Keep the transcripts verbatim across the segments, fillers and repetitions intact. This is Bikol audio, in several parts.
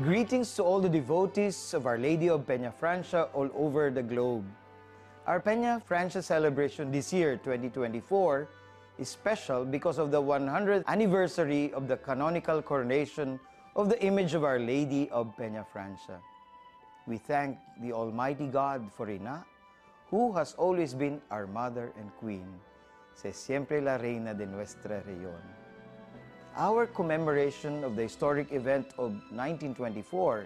Greetings to all the devotees of Our Lady of Peñafrancia all over the globe. Our Peñafrancia celebration this year, twenty twenty-four, is special because of the one hundredth anniversary of the canonical coronation of the image of Our Lady of Peñafrancia. We thank the Almighty God for Ina, who has always been our Mother and Queen, se siempre la Reina de nuestra región. Our commemoration of the historic event of nineteen twenty-four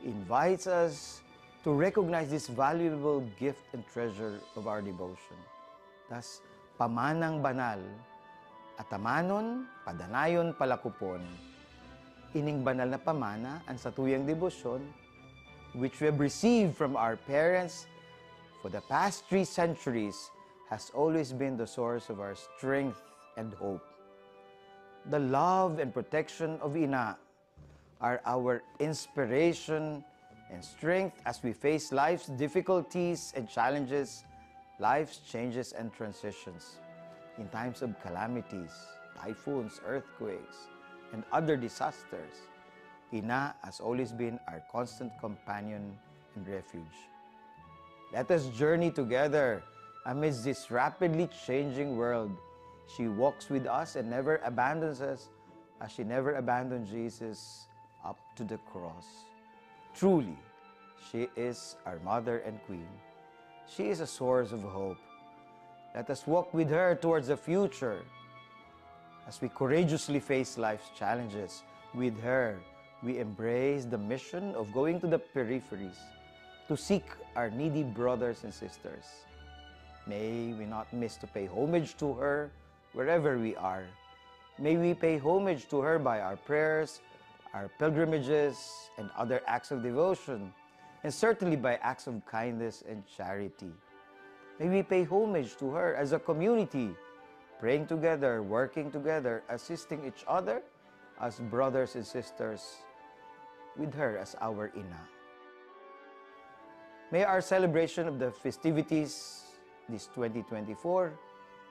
invites us to recognize this valuable gift and treasure of our devotion. Thus, pamanang banal, atamanon, padanayon, palakopon. Ining banal na pamana, an satuyang debosyon, which we have received from our parents for the past three centuries, has always been the source of our strength and hope. The love and protection of Ina are our inspiration and strength as we face life's difficulties and challenges, life's changes and transitions. In times of calamities, typhoons, earthquakes, and other disasters, Ina has always been our constant companion and refuge. Let us journey together amidst this rapidly changing world. She walks with us and never abandons us, as she never abandoned Jesus up to the cross. Truly, she is our Mother and Queen. She is a source of hope. Let us walk with her towards the future. As we courageously face life's challenges, with her, we embrace the mission of going to the peripheries to seek our needy brothers and sisters. May we not miss to pay homage to her wherever we are. May we pay homage to her by our prayers, our pilgrimages, and other acts of devotion, and certainly by acts of kindness and charity. May we pay homage to her as a community, praying together, working together, assisting each other as brothers and sisters, with her as our Ina. May our celebration of the festivities this twenty twenty-four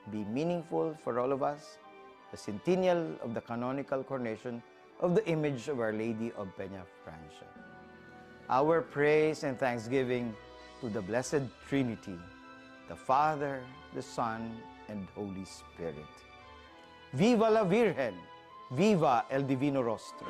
be meaningful for all of us, the centennial of the canonical coronation of the image of Our Lady of Peñafrancia. Our praise and thanksgiving to the Blessed Trinity, the Father, the Son, and Holy Spirit. Viva la Virgen! Viva el Divino Rostro!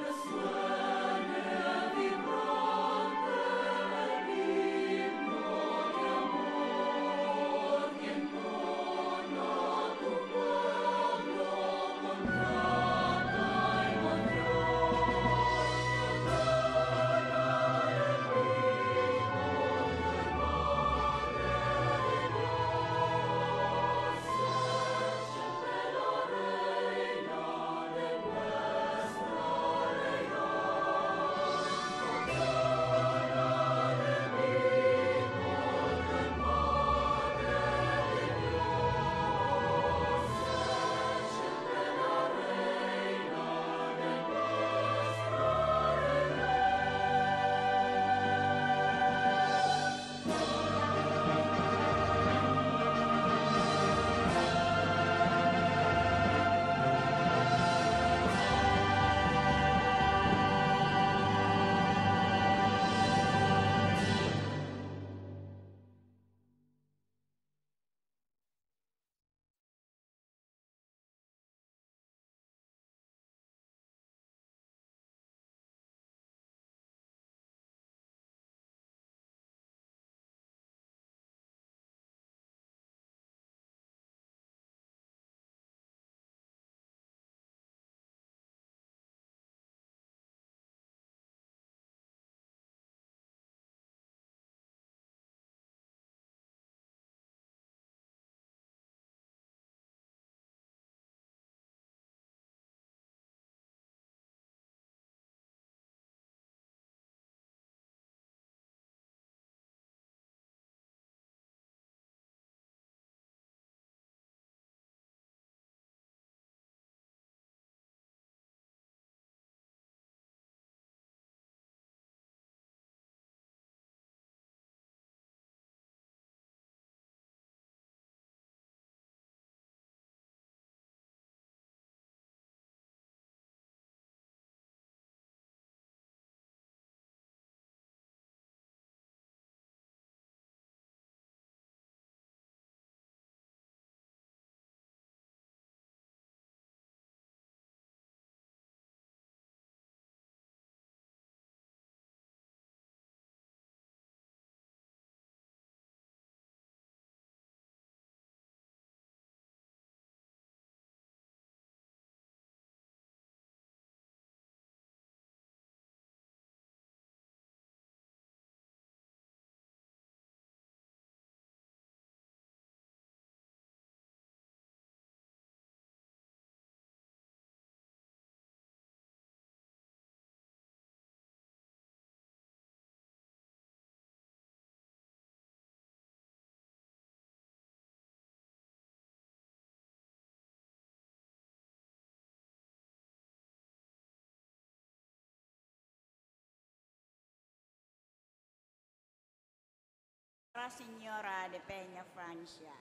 Señora de Peña Francia.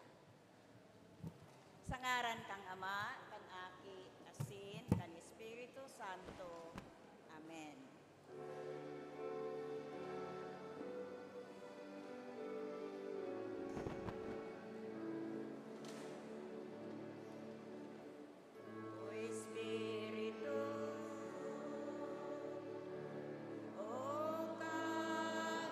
Sa ngaran kan Ama, kan Aki, asin kan Espiritu Santo. Amen. O Espiritu, o Kaglalang,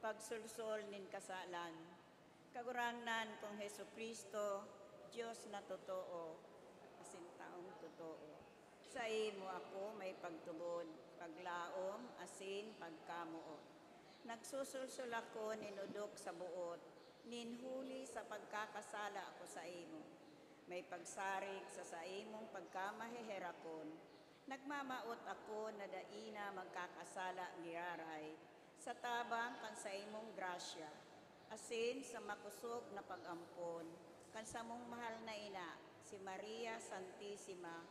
Pagsolsol nin kasalan. Kagurangnan kong Jesu-Cristo, Dios na totoo, asin taong totoo. Saimo ako may pagtubod, paglaom, asin pagkamoot. Nagsusulsol ako nin odok sa boot, nin huli sa pagkakasala ko saimo. May pagsarig sa saimong pagkamaheherakon, nagmamawot ako na dai na magkakasala giraray, sa tabang kan saimong grasya, asin sa makosog na pag-ampon kan samong mahal na ina, si Maria Santisima,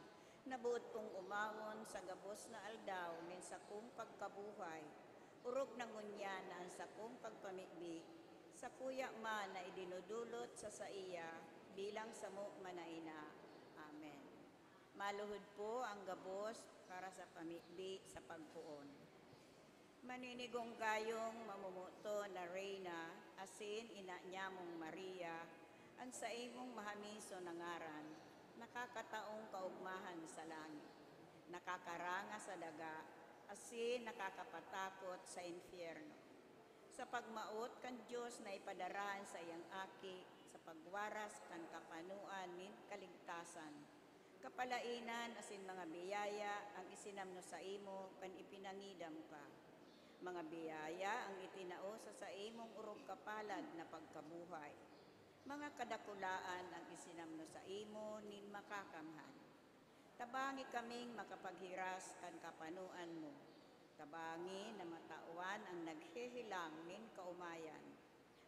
na boot kong omawon sa gabos na aldaw nin sakong pagkabuhay, orog na ngunyan na an sakong pagpamibi, sakuya man na idinodolot sa saiya bilang samo man na ina. Amen. Maluhod po ang gabos para sa pamibi sa pagpoon. Maninigong gayong mamomoton na Reyna, asin ina niyamong Maria, an saimong mahamiso na ngaran, nakakataong kaogmahan sa langit, nakakaranga sa daga, asin nakakapatakot sa impyerno. Sa pagmawot kan Dios na ipadara an saiyang Aki sa pagwaras kan kapanoan nin kaligtasan, kapalaenan asin mga biyaya ang isinamno saimo kan ipinangidam ka. Mga biyaya ang itinao sa saimong orog kapalad na pagkabuhay. Mga kadakulaan ang isinamno saimo nin Makakamhan. Tabangi kaming makapaghiras kan kapanoan mo. Tabangi na matawan ang naghehelang nin kaomayan,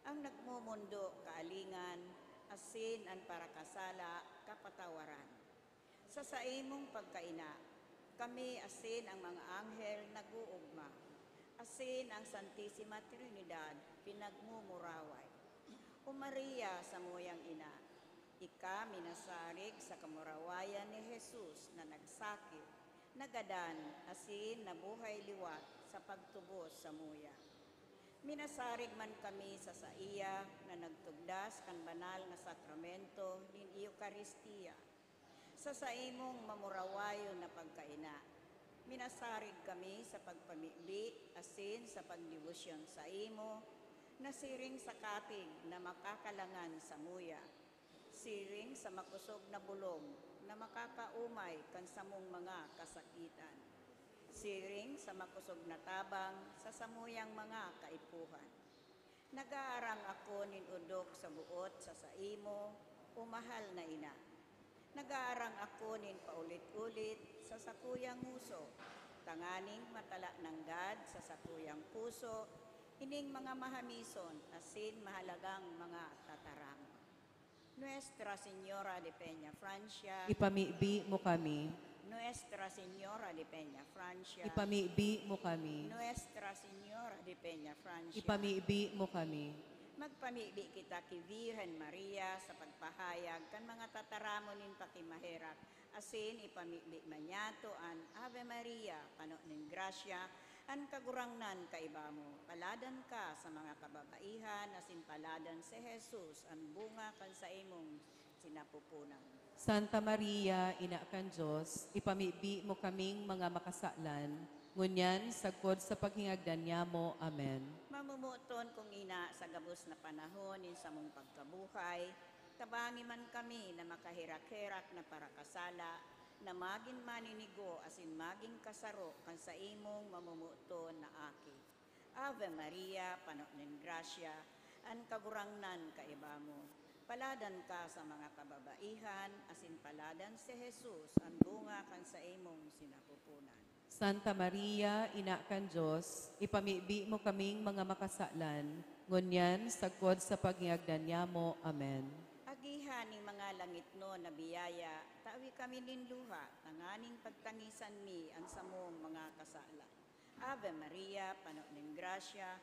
ang nagmomondo kaalingan, asin an parakasala kapatawaran. Sa saimong pagkaina, kami asin ang mga anghel nag-oogma, asin ang Santisima Trinidad pinagmumuraway. O Maria, samuyang ina, ika minasarig sa kamurawayan ni Jesus na nagsakit, nagadan, asin nabuhay liwat sa pagtubos samuya. Minasarig man kami sa saiya na nagtugdas kan banal na sakramento nin Eukaristia. Sa saimong mamurawayon na pagkaina, minasarig kami sa pagpamibi asin sa pagdebosyon saimo, na siring sa katig na makakalangan samuya, siring sa makosog na bulong na makakaomay kan samong mga kasakitan, siring sa makosog na tabang sa samuyang mga kaipuhan. Nagaarang ako nin odok sa boot sa saimo, o mahal na ina. Nagaarang ako nin paulit-ulit sa sakuyang ngoso, tanganing matala nanggad sa satuyang puso ining mga mahamison asin mahalagang mga tataramon. Nuestra Señora de Peña Francia. Ipamibi mo kami. Nuestra Señora de Peña Francia. Ipamibi mo kami. Nuestra Señora de Peña Francia. Ipamibi mo kami. Magpamibi kita ki Virgen Maria sa pagpahayag kan mga tataramon nin pakimaherak, asin ipamibi man niyato an Ave Maria, pano nin grasya, an Kagurangnan kaiba mo. Paladan ka sa mga kababaihan, asin paladan si Jesus, an bunga kan saimong sinapupunan. Santa Maria, Ina kan Dios, ipamibi mo kaming mga makasalan, ngunyan sagkod sa paghingagdan nyamo. Amen. Mamomoton kong Ina, sa gabos na panahon nin samong pagkabuhay, tabangi man kami na makaherak-herak na parakasala, na magin maninigo asin magin kasaro kan saimong mamomoton na Aki. Ave Maria, pano nin grasya, an Kagurangnan kaiba mo. Paladan ka sa mga kababaihan, asin paladan si Jesus, an bunga kan saimong sinapupunan. Santa Maria, Ina kan Dios, ipamibi mo kaming mga makasalan, ngunyan sagkod sa paghingagdan nyamo. Amen. Agihan nin mga langitnon na biyaya, tawi kami nin luha, tanganing pagtangisan mi an samong mga kasala. Ave Maria, pano nin grasya,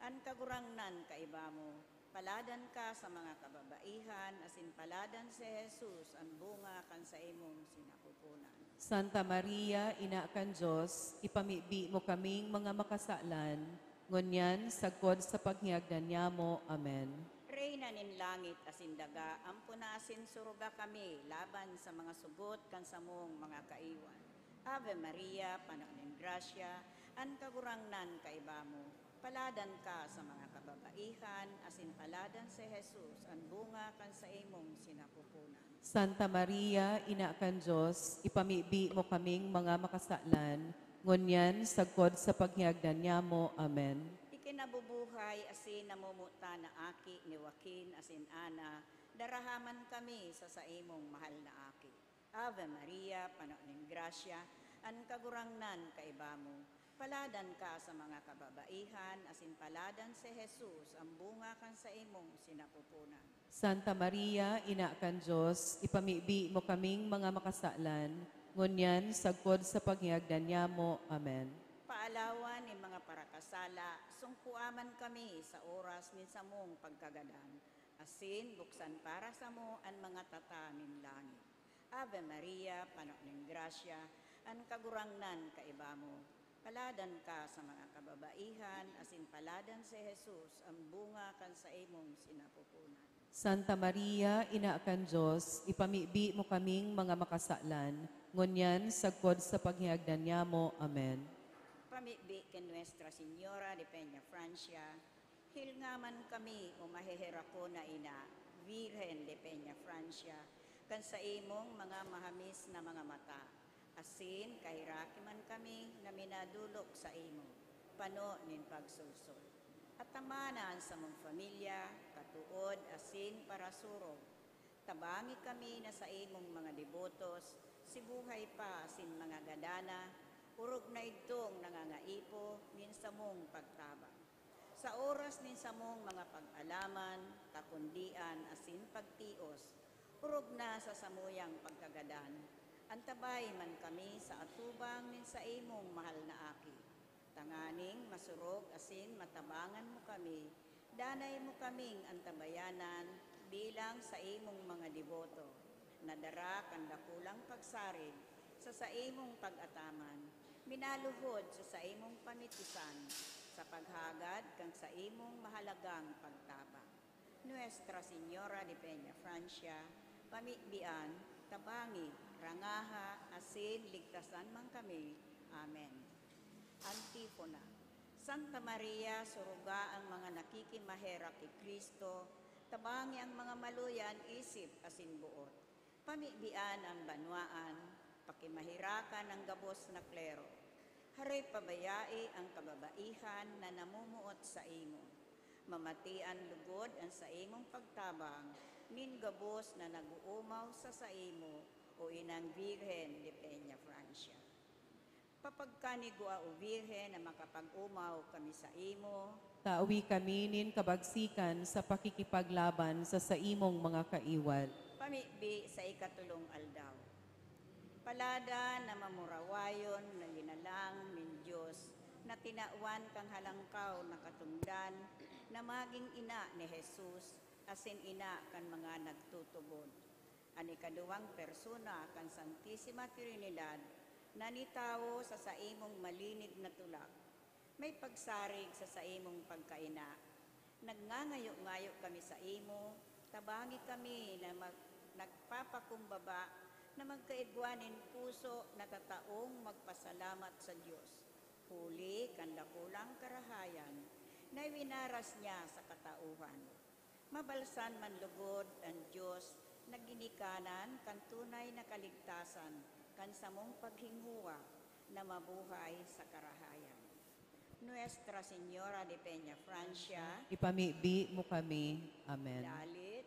an Kagurangnan kaiba mo. Paladan ka sa mga kababaihan, asin paladan si Jesus, an bunga kan saimong sinapupunan. Santa Maria, Ina kan Dios, ipamibi mo kaming mga makasalan, ngunyan sagkod sa paghingagdan nyamo. Amen. Reyna nin langit asin daga, amponasin suruga kami laban sa mga sugot kan samong mga kaiwan. Ave Maria, pano nin grasya, an Kagurangnan kaiba mo. Paladan ka sa mga kababaihan, asin paladan si Jesus, an bunga kan saimong sinapupunan. Santa Maria, Ina kan Dios, ipamibi mo kaming mga makasalan, ngunyan sagkod sa paghingagdan nyamo. Amen. Ikinabubuhay asin namumuta na Aki ni Joaquin asin Ana, daraha man kami sa saimong mahal na Aki. Ave Maria, pano nin grasya, an Kagurangnan kaiba mo. Paladan ka sa mga kababaihan, asin paladan si Jesus, an bunga kan saimong sinapupunan. Santa Maria, Ina kan Dios, ipamibi mo kaming mga makasalan, ngunyan sagkod sa paghingagdan nyamo. Amen. Paalawan nin mga parakasala, sungkoa man kami sa oras nin samong pagkagadan, asin buksan para samo an mga tata nin langit. Ave Maria, pano nin grasya, an Kagurangnan kaiba mo. Paladan ka sa mga kababaihan, asin paladan si Jesus, an bunga kan saimong sinapupunan. Santa Maria, Ina kan Dios, ipamibi mo kaming mga makasalan, ngunyan sagkod sa paghingagdan nyamo. Amen. Pamibi ki Nuestra Señora de Peña Francia, hilnga man kami, o maheherakon na Ina, Virgen de Peña Francia, kan saimong mga mahamis na mga mata, asin kaheraki man kami na minadolok saimo, pano nin pagsolsol. Atamana an samong pamilya, katood asin parasurog. Tabangi kami na saimong mga debotos, si buhay pa asin mga gadana, orog na idtong nangangaipo nin samong pagtabang. Sa oras nin samong mga pag-alaman, kakundian asin pagtios, orog na sa samuyang pagkagadan, antabay man kami sa atubang nin saimong mahal na Aki. Tanganing masurog asin matabangan mo kami, danay mo kaming antabayanan bilang saimong mga deboto, na dara kan dakulang pagsarig sa saimong pag-ataman, minaluhod sa saimong pamitisan, sa paghagad kan saimong mahalagang pagtabang. Nuestra Señora de Peña Francia, pamibian, tabangi, rangaha, asin ligtasan man kami. Amen. Antifona. Santa Maria, suruga ang mga nakikimaherak ki Cristo, tabangi ang mga maluya an isip asin boot. Pamibian an banwaan, pakimaherakan an gabos na klero. Haloy pabayai an kababaihan na namumuot saimo. Mamatian lugod an saimong pagtabang nin gabos na nag-oomaw sa saimo, o Inang Birhen de Peña Francia. Papagkanigwa, O Birhen, na makapag-omaw kami saimo. Tawi kami nin kabagsikan sa pakikipaglaban sa saimong mga kaiwal. Pamibi sa ikatulong aldaw. Palada na mamurawayon na linalang nin Dios na tinawan kan halangkaw na katongdan na magin ina ni Jesus asin ina kan mga nagtutubod. An ikaduwang persona kan Santisima Trinidad na nitawo sa saimong malinig na tulak, may pagsarig sa saimong pagkaina. Nagngangayo-ngayo kami saimo, tabangi kami na mag-, nagpapakumbaba na magkaigwa nin puso na tataong magpasalamat sa Dios, huli kan dakulang karahayan na iwinaras niya sa katauhan. Mabalsan man lugod an Dios na ginikanan kan tunay na kaligtasan kan samong paghinguwa na mabuhay sa karahayan. Nuestra Señora de Peña Francia, Ipamibi mo kami. Amen. Dalit,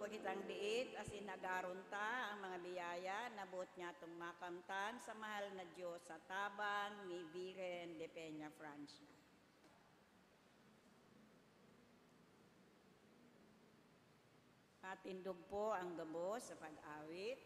Kitang diit, asin agaron ta ang mga biyaya na boot nyatong makamtan sa mahal na Dios sa tabang ni Virgen de Peña Francia. Matindog po ang gabos sa pag-awit.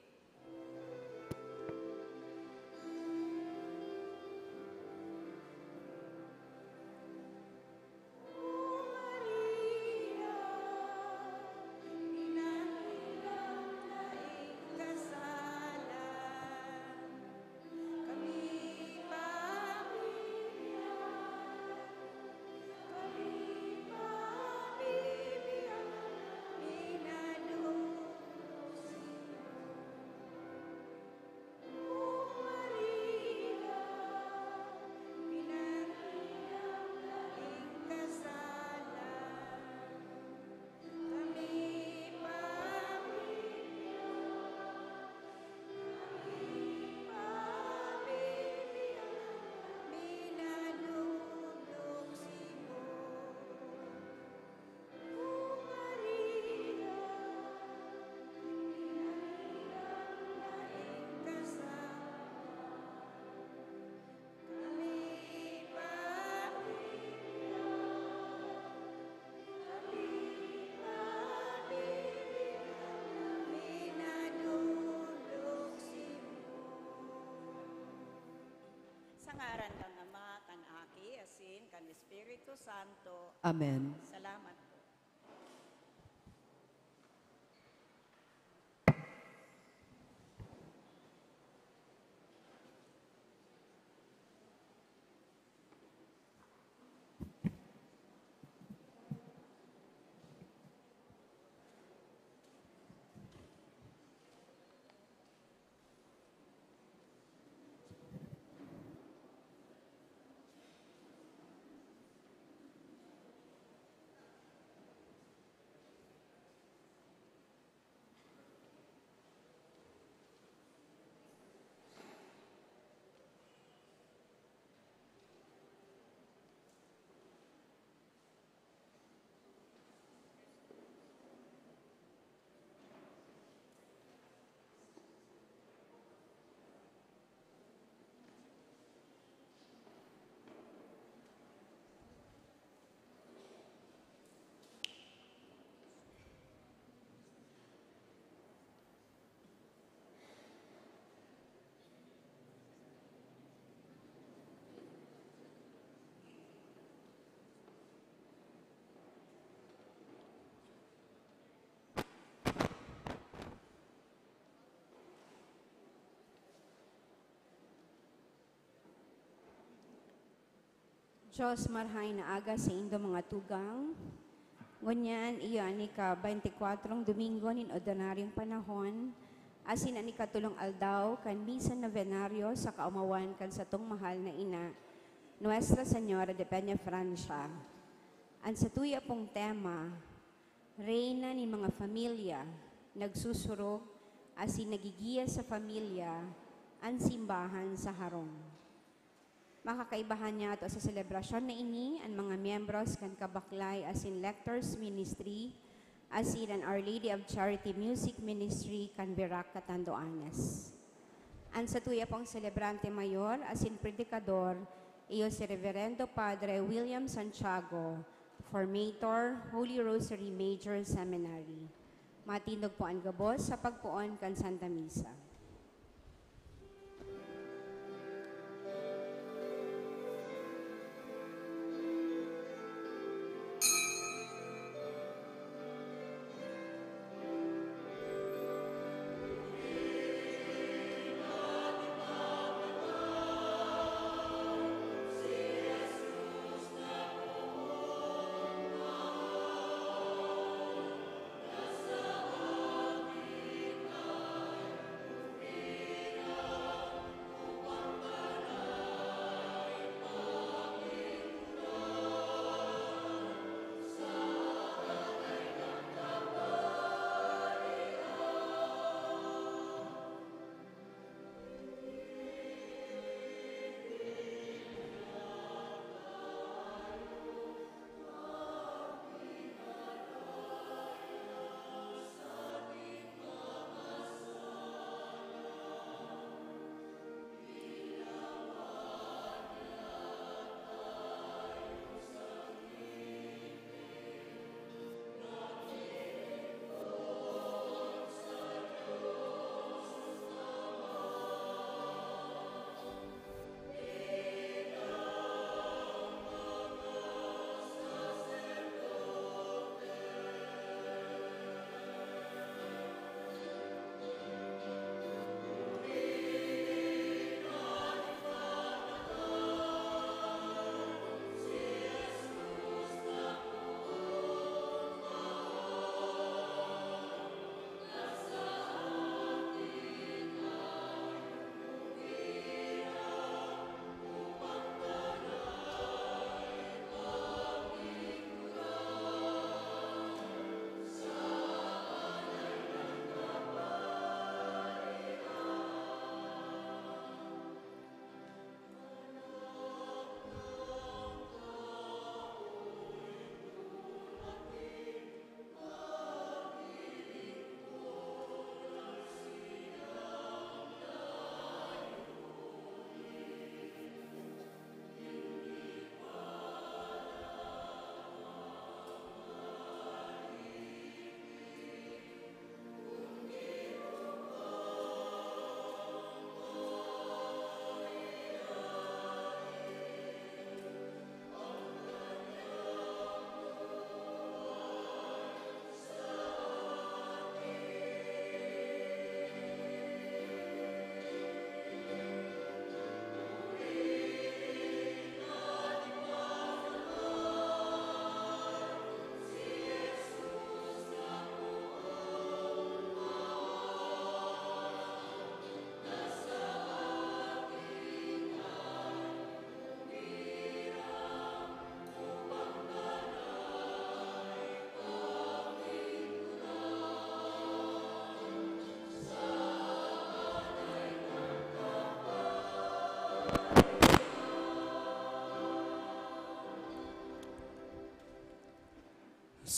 Sa ngaran kan Ama, kan Aki, asin kan Espiritu Santo. Amen. Salamat po. Dios, marahay na aga saindo mga tugang. Ngunyan, iyo an ika-baynti kwatro Domingo nin ordinaryong panahon, asin an ikatolong aldaw kan Misa Novenario sa kaomawan kan satong mahal na ina, Nuestra Señora de Peñafrancia. An satuya pong tema, Reyna nin mga Familia, nagsusurog asin nagigiya sa familia an simbahan sa harong. Makakaibahan niyato sa selebrasyon na ini an mga miyembros kan Kabaklay asin Lectors Ministry asin an Our Lady of Charity Music Ministry kan Virac, Catanduanes. An satuya pong selebrante mayor asin predikador iyo si Reverendo Padre William Santiago, Formator, Holy Rosary Major Seminary. Matindog po an gabos sa pagpoon kan Santa Misa.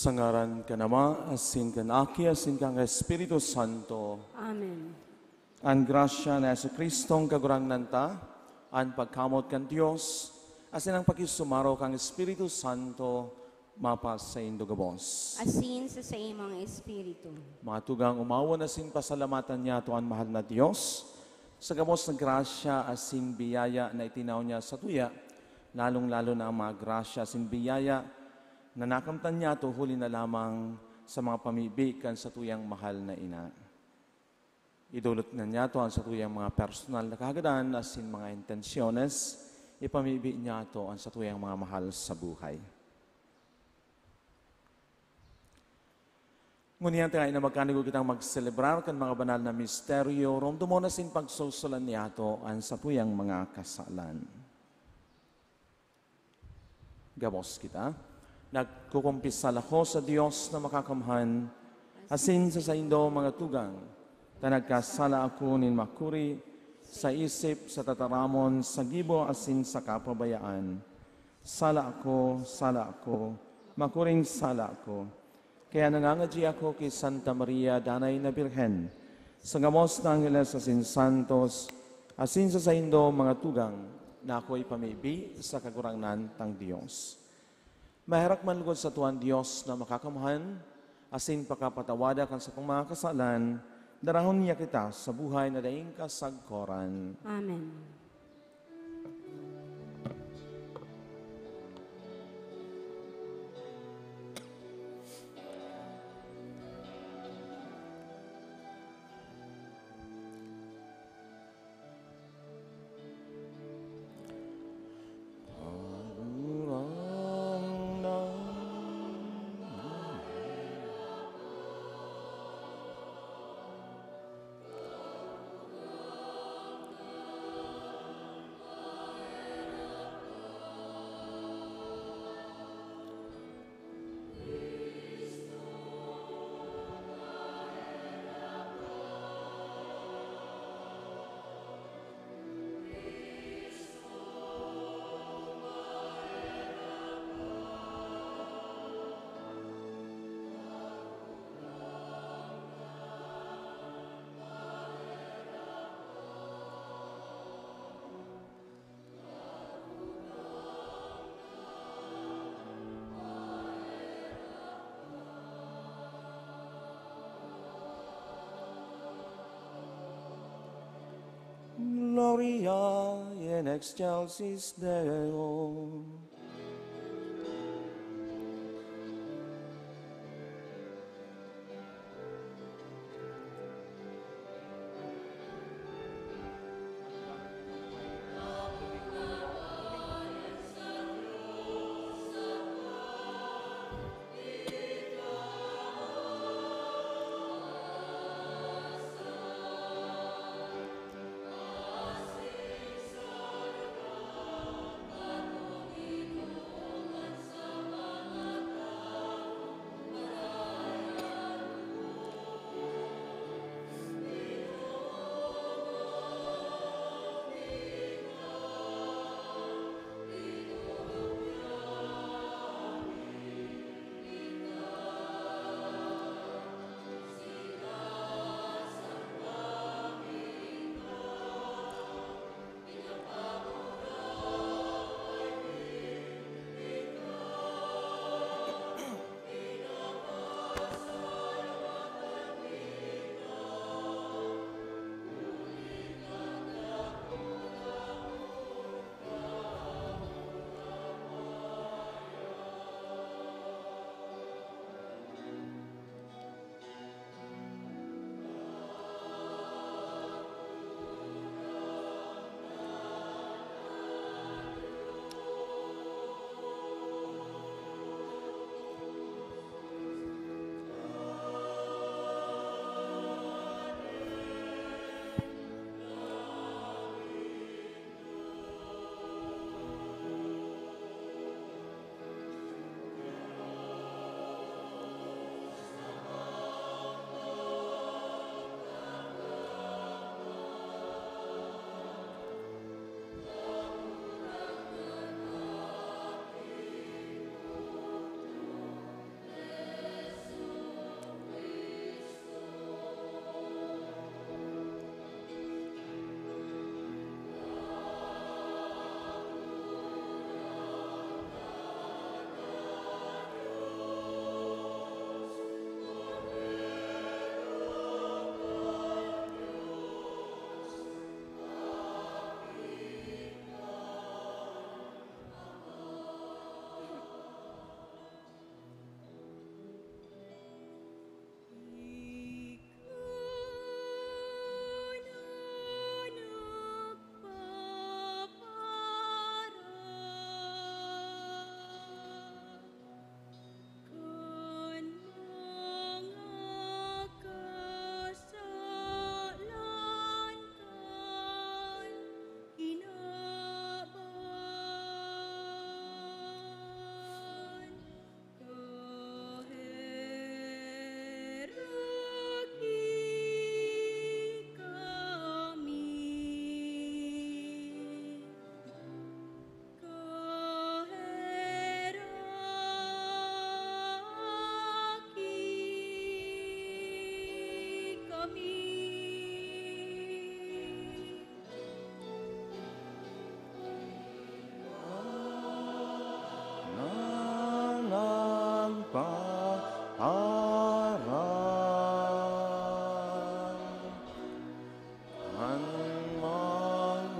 Sa ngaran kan Ama, asin kan Aki, asin kan Espiritu Santo. Amen. An grasya ni Jesu-Cristong Kagurangnan ta, an pagkamoot kan Dios, asin an pakisumaro kan Espiritu Santo, mapasaindo gabos. Asin sa saimong espiritu. Mga tugang, umawon asin pasalamatan niyato an mahal na Dios sa gabos na grasya asin biyaya na itinao niya satuya, lalong-lalo na ang mga grasya asin biyaya na nakamtan niyato huli na lamang sa mga pamibi kan satuyang mahal na ina. Idolot na niyato an satuyang mga personal na kahagadan asin mga intensyones, ipamibi niyato an satuyang mga mahal sa buhay. Ngunyan, tayo na magkanigo kitang magselebrar kan mga banal na misteryo, romdomon asin pagsusulan niyato an satuyang mga kasalan. Gabos kita. Nagkukumpisal ako sa Dios na Makakamhan, asin sa saindo, mga tugang, ta nagkasala ako nin makuri, sa isip, sa tataramon, sa gibo, asin sa kapabayaan. Sala ako, sala ako, makuring sala ako. Kaya nangangadyi ako ki Santa Maria, Danay na Birhen, sa gabos na angheles asin santos, asin sa saindo, mga tugang, na ako ipamibi sa Kagurangnan tang Dios. Maherak man lugod sato an Dios na Makakamhan, asin pakapatawada kan satong mga kasalan, darahon niya kita sa buhay na daing kasagkoran. Amen. Gloria in excelsis Deo.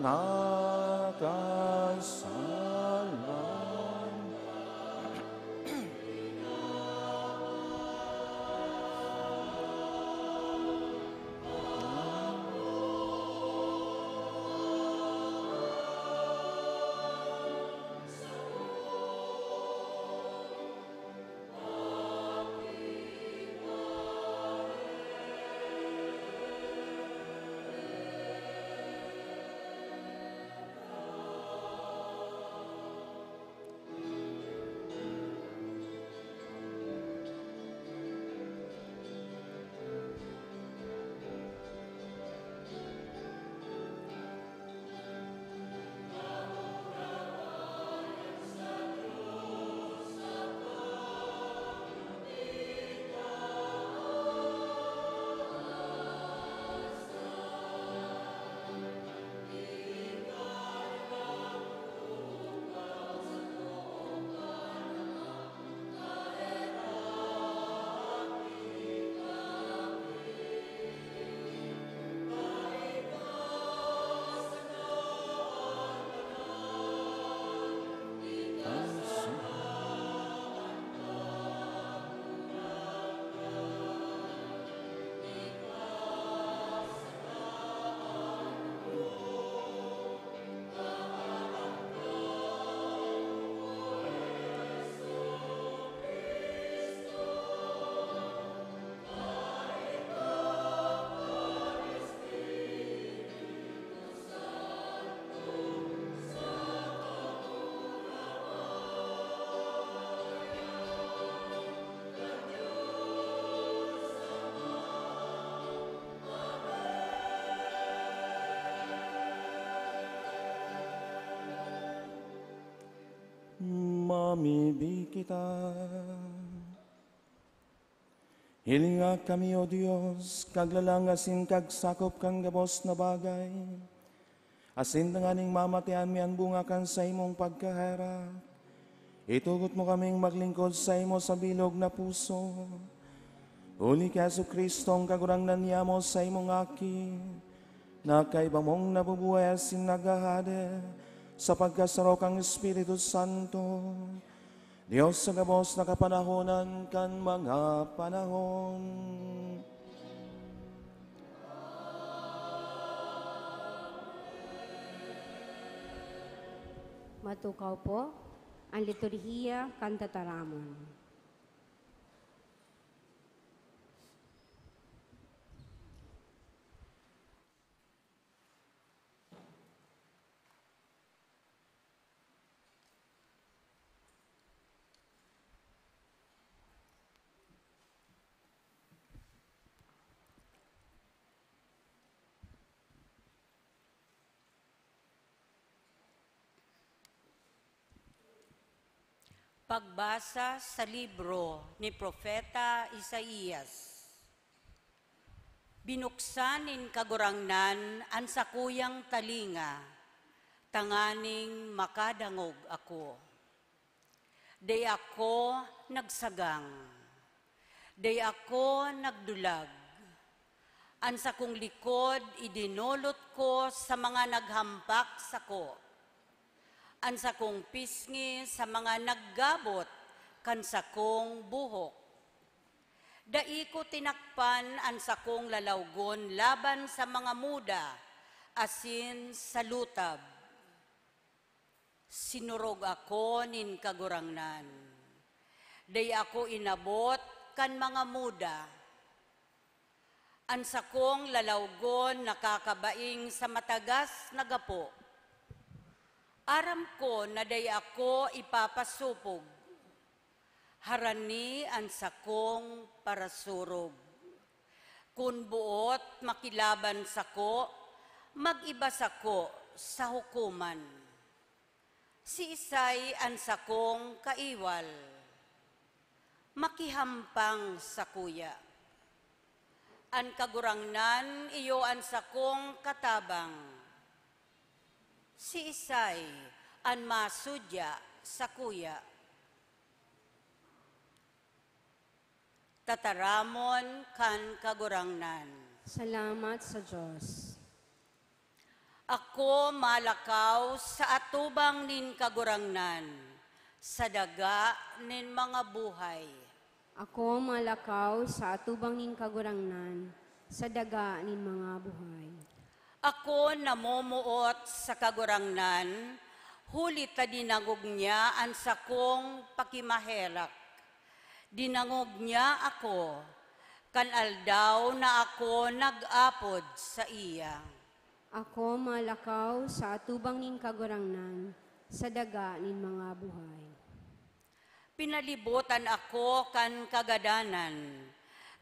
Nakasalan. Mamibi kita. Hilinga kami, O Dios, kaglalang asin kagsakop kan gabos na bagay, asin tanganing mamatean mi an bunga kan saimong pagkaherak. Itugot mo kaming maglingkod saimo sa bilog na puso. Huli ki Jesu-Cristo, an Kagurangnan niyamo, saimong Aki, na kaiba mong nabubuhay asin naghahade sa pagkasaro kan Espiritu Santo, Dios sa gabos na kapanahonan kan mga panahon. Matukaw po an liturhiya kan tataramon. Pagbasa sa libro ni Propeta Isaias. Binuksan nin Kagurangnan an sakuyang talinga, tanganing makadangog ako. Dai ako nagsagang, dai ako nagdulag. An sakong likod idinolot ko sa mga naghampak sako, an sakong pisngi sa mga naggabot kan sakong buhok. Dai ko tinakpan an sakong lalawgon laban sa mga muda asin sa lutab. Sinurog ako nin Kagurangnan. Dai ako inabot kan mga muda. An sakong lalawgon nakakabaing sa matagas na gapo. Aram ko na dai ako ipapasopog. Harani an sakong parasurog. Kun boot makilaban sako, mag-iba sako sa hukoman. Siisay an sakong kaiwal? Makihampang sakuya. An Kagurangnan iyo an sakong katabang. Siisay an masudya sakuya? Tataramon kan Kagurangnan. Salamat sa Dios. Ako malakaw sa atubang nin Kagurangnan, sa daga nin mga buhay. Ako malakaw sa atubang nin Kagurangnan, sa daga nin mga buhay. Ako namomoot sa Kagurangnan, huli ta dinangog niya an sakong pakimaherak. Dinangog niya ako, kan aldaw na ako nag-apod saiya. Ako malakaw sa atubang nin Kagurangnan, sa daga nin mga buhay. Pinalibotan ako kan kagadanan,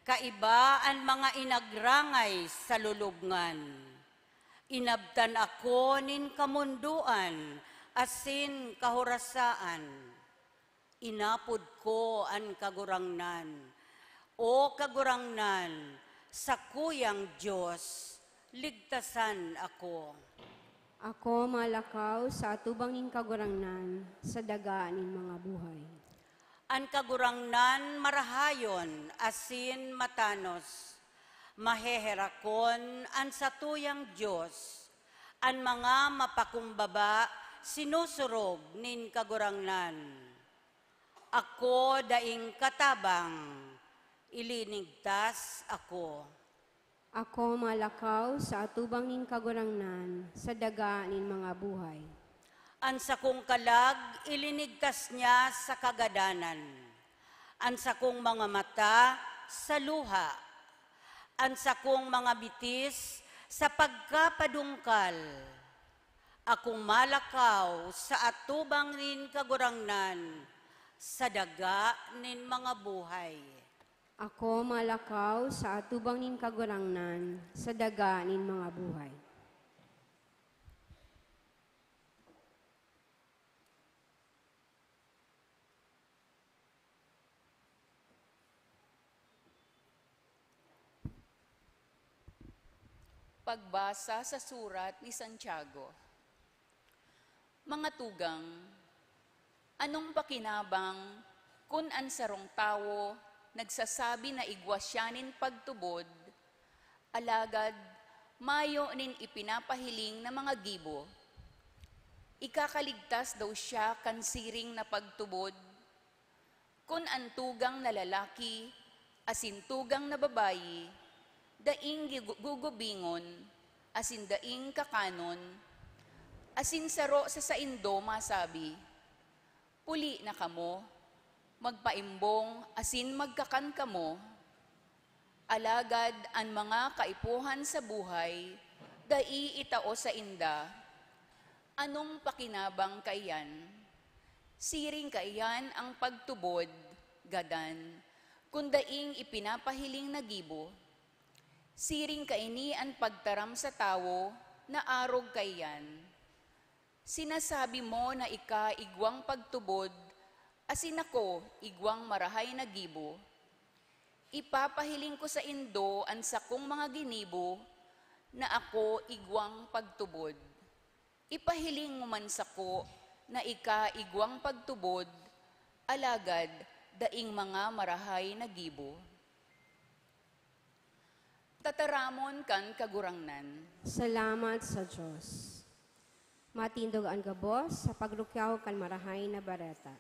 kaiba an mga inagrangay sa lulubngan. Inabtan ako nin kamondoan asin kahorasaan. Inapod ko an Kagurangnan, "O Kagurangnan, sakuyang Dios, ligtasan ako." Ako malakaw sa atubang nin Kagurangnan, sa daga nin mga buhay. An Kagurangnan marahayon asin matanos. Maheherakon an satuyang Dios. An mga mapakumbaba sinusurog nin Kagurangnan. Ako daing katabang, ilinigtas ako. Ako malakaw sa atubang nin Kagurangnan, sa daga nin mga buhay. An sakong kalag ilinigtas niya sa kagadanan, an sakong mga mata sa luha, an sakong mga bitis sa pagkapadungkal. Akong malakaw sa atubang nin Kagurangnan, sa daga nin mga buhay. Ako malakaw sa atubang nin Kagurangnan, sa daga nin mga buhay. Pagbasa sa surat ni Santiago. Mga tugang, anong pakinabang kun an sarong tawo nagsasabi na igwa siya nin pagtubod, alagad mayo nin ipinapahiling na mga gibo? Ikakaligtas daw siya kan siring na pagtubod? Kun an tugang na lalaki asin tugang na babayi daing gigu-, gugubingon asin daing kakanon, asin saro sa saindo masabi, "Puli na kamo, magpaimbong asin magkakan kamo," alagad an mga kaipuhan sa buhay dai itao sainda, anong pakinabang kaiyan? Siring kaiyan an pagtubod, gadan, kun daing ipinapahiling na gibo? Siring kaini an pagtaram sa tawo na arog kaiyan. Sinasabi mo na ika igwang pagtubod, asin ako igwang marahay na gibo. Ipapahiling ko saindo an sakong mga ginibo na ako igwang pagtubod. Ipahiling mo man sako na ika igwang pagtubod, alagad daing mga marahay na gibo. Tataramon kan Kagurangnan. Salamat sa Dios. Matindog an gabos sa pagrukyaw kan Marahay na Bareta.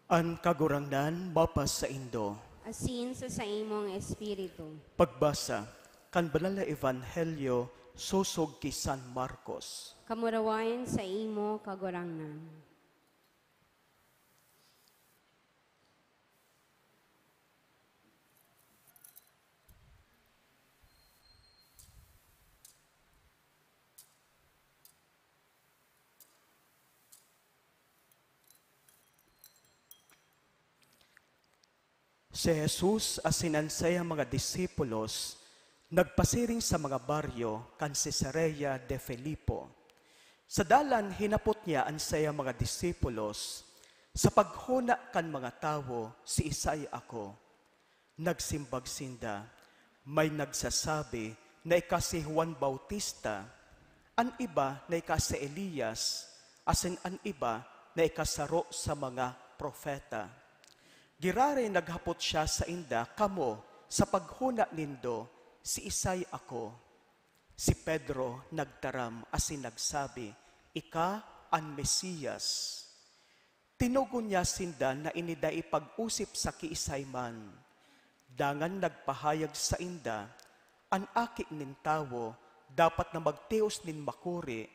An Kagurangnan mapasaindo. Asin sa saimong espiritu. Pagbasa kan Banal na Ebanghelyo sosog ki San Marcos. Kamurawayan saimo, Kagurangnan. Si Jesus asin an saiyang mga disipulos nagpasiring sa mga baryo kan Cesarea de Filipo. Sa dalan, hinapot niya an saiyang mga disipulos, "Sa paghona kan mga tawo, siisay ako?" Nagsimbag sinda, "May nagsasabi na ika si Juan Bautista, an iba na ika si Elias, asin an iba na ika saro sa mga propeta." Giraray naghapot siya sainda, "Kamo, sa paghona nindo, siisay ako?" Si Pedro nagtaram asin nagsabi, "Ika an Mesias." Tinugon niya sinda na ini dai pag-osip sa kiisay man. Dangan nagpahayag sainda, "An Aki nin Tawo dapat na magtios nin makuri,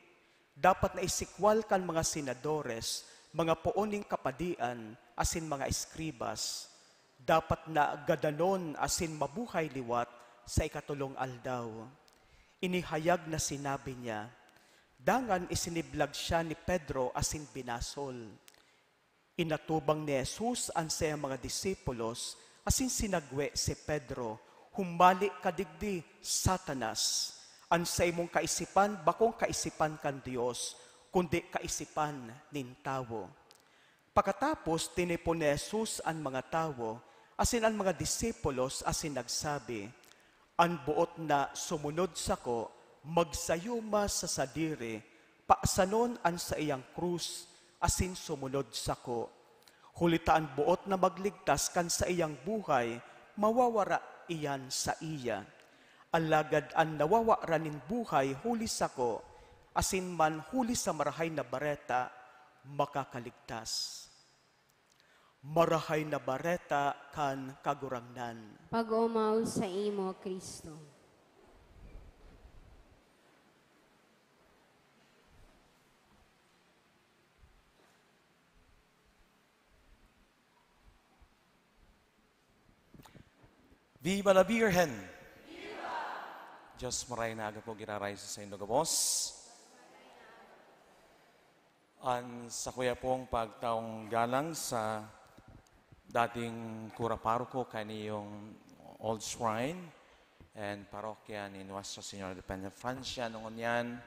dapat na isikwal kan mga senadores, mga poon nin kapadian, asin mga eskribas. Dapat na gadanon asin mabuhay liwat sa ikatolong aldaw." Ini hayag na sinabi niya. Dangan isiniblag siya ni Pedro asin binasol. Inatubang ni Jesus an saiyang mga disipulos asin sinagwe si Pedro, "Humali ka digdi, Satanas! An saimong kaisipan bakong kaisipan kan Dios, kundi kaisipan nin tawo." Pakatapos, tinipon ni Jesus an mga tawo asin an mga disipulos asin nagsabi, "An boot na sumunod sako, magsayuma sa sadiri, pasanon an saiyang krus, asin sumunod sako. Huli ta an boot na magligtas kan saiyang buhay, mawawara iyan saiya. Alagad an nawawara nin buhay huli sako, asin man huli sa Marahay na Bareta, makakaligtas." Marahay na Bareta kan Kagurangnan. Pag-omaw saimo, Cristo. Viva la Virgen! Viva! Diyos maray na aga po giraray sa saindo gabos. An sakuya pong pagtaong galang sa dating kura paroko kaniyong Old Shrine and parokya ni Nuestra Señora de Peña Francia, ngunyan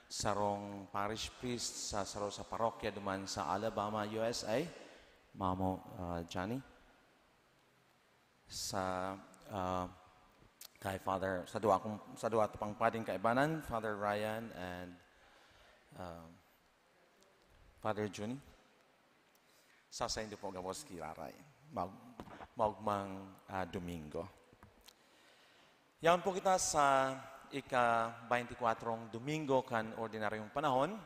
sarong parish priest sa saro sa parokya duman sa Alabama, U S A, Mamo, ah, Johnny. Sa, ah, kay Father, sa duwa kong, sa duwa ta pang pading kaibanan, Father Ryan and, ah, Father Junie. Sa saindo po gabos giraray. Mag-, maugmang, ah, Domingo. Yaon po kita sa ika-baynti kwatro Domingo kan Ordinaryong Panahon,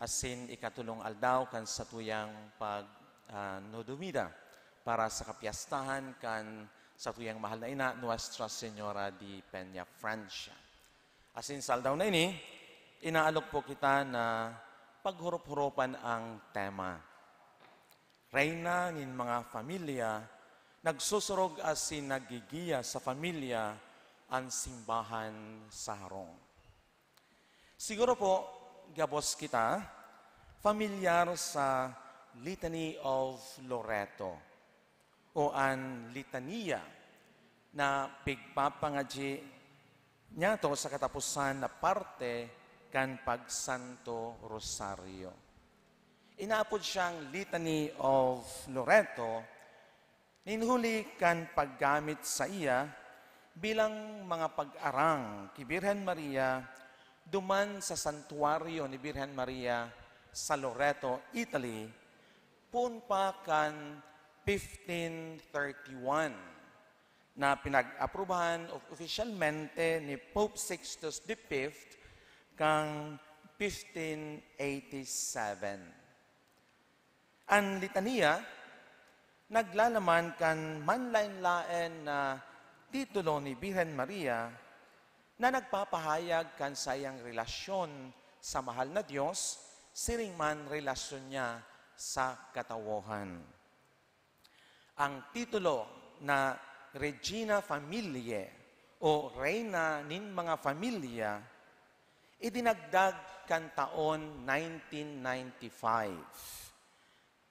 asin ikatolong aldaw kan satuyang pag, ah, Nodomida para sa kapyastahan kan satuyang mahal na ina, Nuestra Señora de Peña Francia. Asin sa aldaw na ini, inaalok po kita na paghorop-horopan ang tema. Reyna nin mga familia, nagsusurog asin naggigiya sa familia an simbahan sa harong. Siguro po, gabos kita, familiar sa Litany of Loreto o an Litania na pigpapangadyi niyato sa kataposan na parte kan pagsanto rosaryo. Inaapod siyang Litany of Loreto nin huli kan paggamit saiya bilang mga pag-arang ki Birhen Maria duman sa santuaryo ni Birhen Maria sa Loreto, Italy, poon pa kan fifteen thirty-one, na pinag-aprubahan of-, opisyalmente ni Pope Sixtus the Fifth kan fifteen eighty-seven. An litania Naglalaman kan manlaen-laen na titulo ni Birhen Maria na nagpapahayag kan saiyang relasyon sa mahal na Dios, siring man relasyon niya sa katawohan. Ang titulo na Regina Familiae o Reyna nin mga Familia, idinagdag kan taon nineteen ninety-five,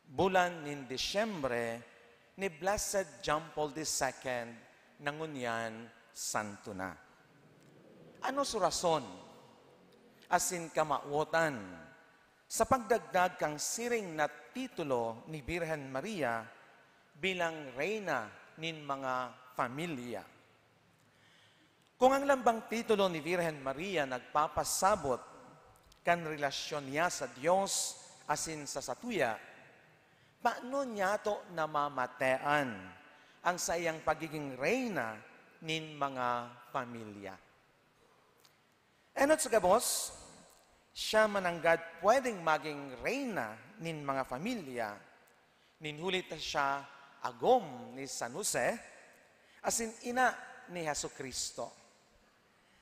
bulan nin Disyembre, ni Blessed John Paul the Second na ngunyan santo na. Ano so rason asin kamawotan sa pagdagdag kan siring na titulo ni Birhen Maria bilang Reyna nin mga Familia? Kung ang lambang titulo ni Birhen Maria nagpapasabot kan relasyon niya sa Dios asin sa satuya, paano niyato namamatean ang saiyang pagiging reyna nin mga familia? Enot sa gabos, siya mananggad pwedeng maging reyna nin mga familia, nin huli ta siya agom ni San Jose, asin ina ni Jesu-Cristo.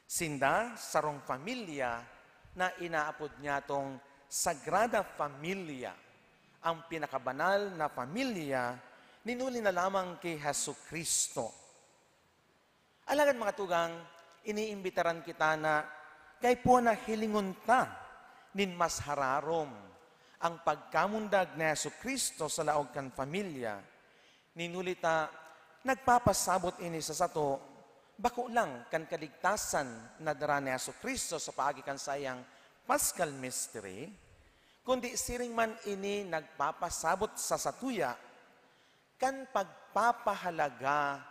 Sinda sarong familia na inaapod niyatong Sagrada Familia, ang pinakabanal na familia nin huli na lamang ki Jesu-Cristo. Alagad, mga tugang, iniimbitaran kita na kaipuhan na hilingon ta nin mas hararom ang pagkamundag ni Jesu-Cristo sa laog kan familia. Nin huli ta, nagpapasabot ini sa sato, bako lang kan kaligtasan na dara ni Jesu-Cristo sa paagi kan saiyang Paschal Mystery, kundi siring man ini nagpapasabot sa satuya kan pagpapahalaga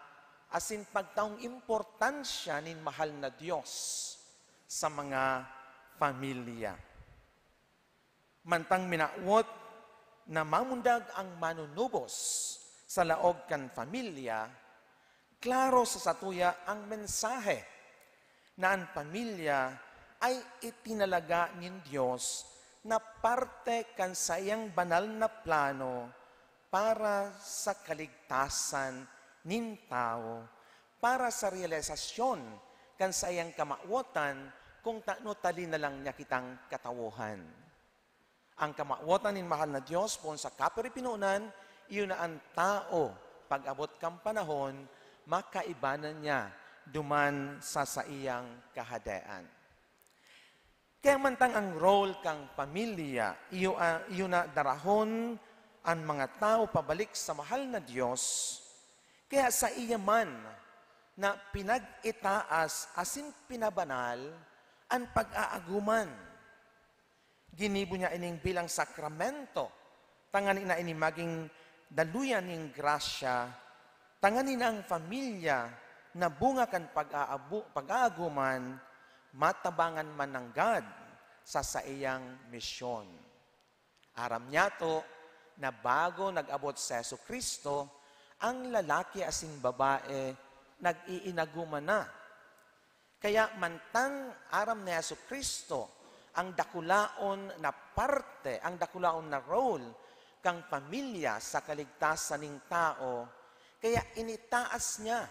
asin pagtaong importansya nin mahal na Dios sa mga familia. Mantang minawot na mamundag ang manunubos sa laog kan familia, klaro sa satuya ang mensahe na an pamilya ay itinalaga nin Dios na parte kan saiyang banal na plano para sa kaligtasan nin tawo, para sa realisasyon kan saiyang kamawotan kung tano ta linalang niya kitang katawohan. Ang kamawotan nin mahal na Dios poon sa kaparipinonan, iyo na an tawo, pag-abot kan panahon, makaibanan niya duman sa saiyang Kahadean. Kaya mantang ang role kan pamilya, iyo, ah, iyo na darahon an mga tawo pabalik sa mahal na Dios, kaya saiya man na pinag-itaas asin pinabanal an pag-aagoman. Ginibo niya ining bilang sakramento, tanganing na ini magin daluyan nin grasya, tanganing na an pamilya na bunga kan pag-aabo-, pag-aagoman, matabangan man nanggad sa saiyang misyon. Aram niyato na bago nag-abot si Jesu-Cristo, ang lalaki asin babae nag-iinagoman na. Kaya mantang aram ni Jesu-Cristo ang dakulaon na parte, ang dakulaon na role kan pamilya sa kaligtasan nin tawo, kaya initaas niya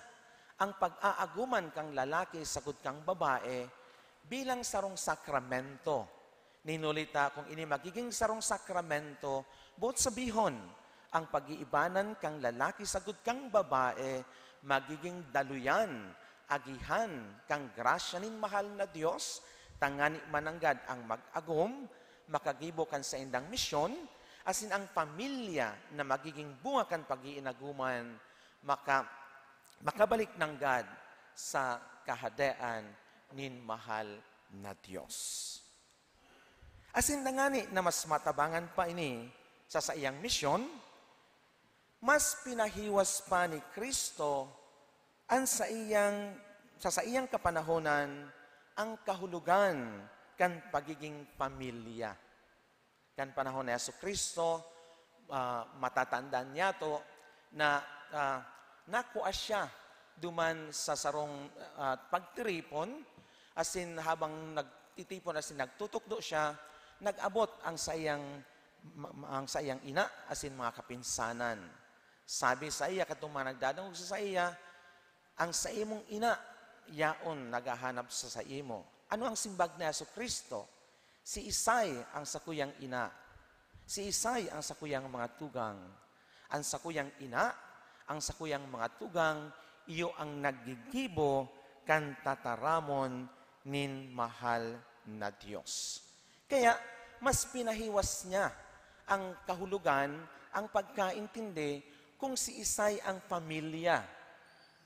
ang pag-aagoman kan lalaki sagkod kan babae bilang sarong sakramento. Nin huli ta, kung ini magigin sarong sakramento, boot sabihon, ang pag-iibanan kan lalaki sagkod kan babae magigin daluyan, agihan kan grasya nin mahal na Dios, tanganing mananggad ang mag-agom makagibo kan saindang misyon, asin ang pamilya na magigin bunga kan pag-iinagoman maka-, makabalik nanggad sa Kahadean nin mahal na Dios. Asin tangani na mas matabangan pa ini sa saiyang misyon, mas pinahiwas pa ni Cristo an saiyang, sa saiyang kapanahonan ang kahulogan kan pagiging pamilya. Kan panahon ni Jesu-Cristo, ah, matatandaan niyato na, ah, nakua siya duman sa sarong, ah, pagtiripon, asin habang nagtitipon asin nagtutukdo siya, nag-abot ang saiyang, ma-, ma-, ang saiyang ina asin mga kapinsanan. Sabi saiya kadtong mga nagdadangog sa saiya, "Ang saimong ina yaon naghahanap sa saimo." Ano ang simbag ni Jesu-Cristo? "Siisay ang sakuyang ina? Siisay ang sakuyang mga tugang? An sakuyang ina, an sakuyang mga tugang, iyo an naggigibo kan tataramon nin mahal na Dios." Kaya, mas pinahiwas niya an kahulogan, an pagkaintindi kun siisay an pamilya.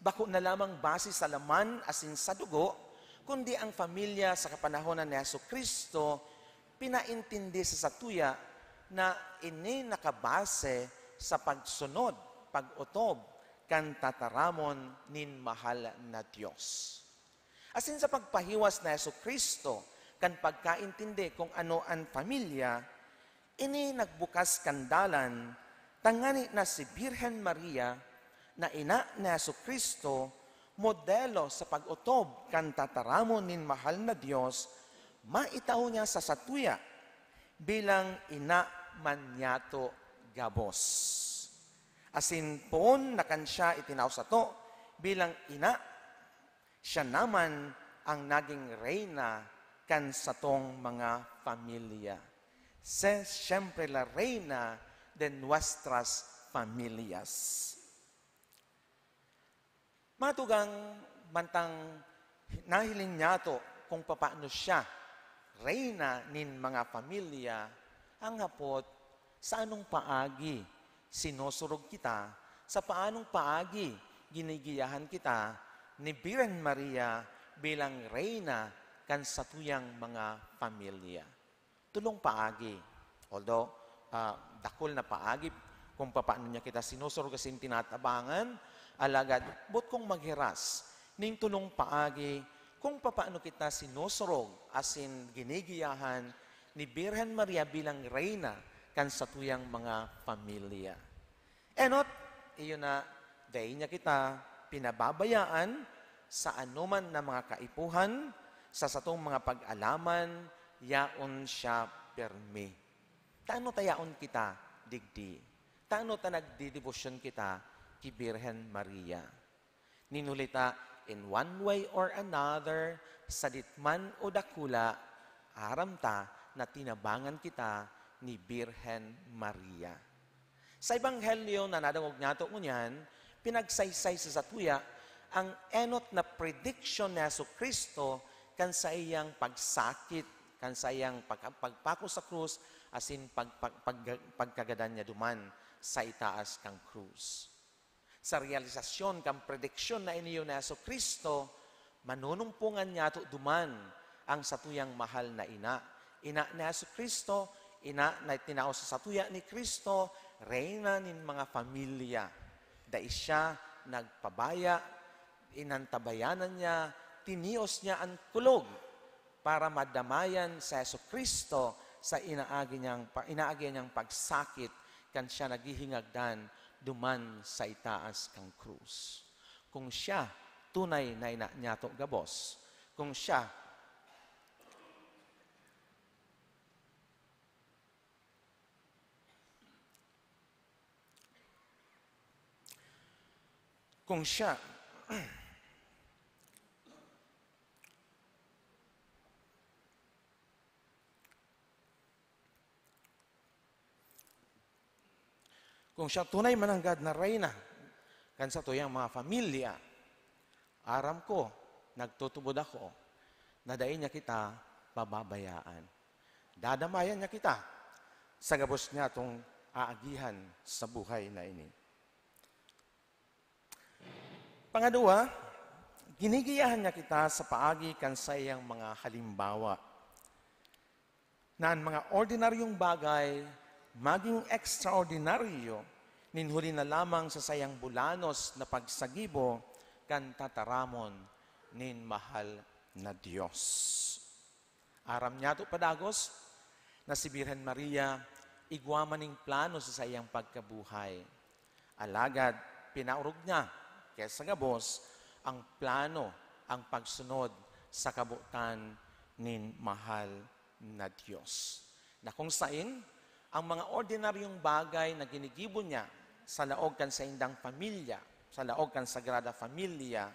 Bako na lamang base sa laman asin sa dugo, kundi an pamilya sa kapanahonan ni Jesu-Cristo, pinaintindi sa satuya na ini nakabase sa pagsunod, pag-otob kan tataramon nin mahal na Dios. Asin sa pagpahiwas ni Jesu-Cristo kan pagkaintindi kun ano an pamilya, ini nagbukas kan dalan tangani na si Birhen Maria, na ina ni Jesu-Cristo, modelo sa pag-otob kan tataramon nin mahal na Dios, maitao niya sa satuya bilang ina man niyato gabos. Asin poon na kan siya itinao sato bilang ina, siya naman ang naging reyna kan satong mga pamilya. Siya siyempre la reina de nuestras familias. Mga tugang, mantang nahiling niyato kung papaano siya reyna nin mga pamilya, ang hapot, sa anong paagi sinusurog kita, sa paanong paagi ginigiyahan kita ni Birhen Maria bilang reyna kan satuyang mga pamilya? Tolong paagi. Although, ah, dakul na paagi kung papaano niya kita sinusurog asin tinatabangan, alagad boot kong maghiras ning tolong paagi kung papaano kita sinusurog asin ginigiyahan ni Birhen Maria bilang reyna kan satuyang mga pamilya. Enot, iyo na, dai niya kita pinababayaan sa anoman na mga kaipuhan, sa satong mga pag-alaman, yaon siya pirmi. Tano ta yaon kita digdi? Tano ta nagdedebosyon kita ki Birhen Maria? Nin huli ta, in one way or another, sadit man o dakula, aram ta na tinabangan kita ni Birhen Maria. Sa Ebanghelyo na nadangog nato ngunyan, pinagsaysay sa satuya ang enot na prediksyon ni Jesu-Cristo kan saiyang pagsakit, kan saiyang pag-, pagpako sa krus, asin pag-, pag-, pag-, pagkagadan niya duman sa itaas kan krus. Sa realisasyon kan prediksyon na ini ni Jesu-Cristo, manunumpongan niyato duman ang satuyang mahal na ina. Ina ni Jesu-Cristo, ina na tinao sa satuya ni Cristo, reyna nin mga pamilya. Dai siya nagpabaya, inantabayanan niya, tinios niya an kulog para madamayan si Jesu-Cristo sa inaagi niyang pa-, inaagihan niyang pagsakit kan siya naghihingagdan duman sa itaas kan krus. Kung siya tunay na ina niyato gabos, kung siya Kung siya, kung siya tunay mananggad na reyna kan satuyang mga pamilya, aram ko, nagtutubod ako na dai niya kita pababayaan. Dadamayan niya kita sa gabos niyatong aagihan sa buhay na ini. Pangadwa, ginigiyahan niya kita sa paagi kan saiyang mga halimbawa, na an mga ordinaryong bagay magin ekstraordinaryo nin huli na lamang sa saiyang bulanos na pagsagibo kan tataramon nin mahal na Dios. Aram niyato padagos na si Birhen Maria igwa man nin plano sa saiyang pagkabuhay. Alagad pinaorog niya, kaya sa gabos, ang plano, ang pagsunod sa kabotan nin mahal na Dios, na kung sain ang mga ordinaryong bagay na ginigibo niya, sa laog kan saindang pamilya, sa laog kan Sagrada Familia,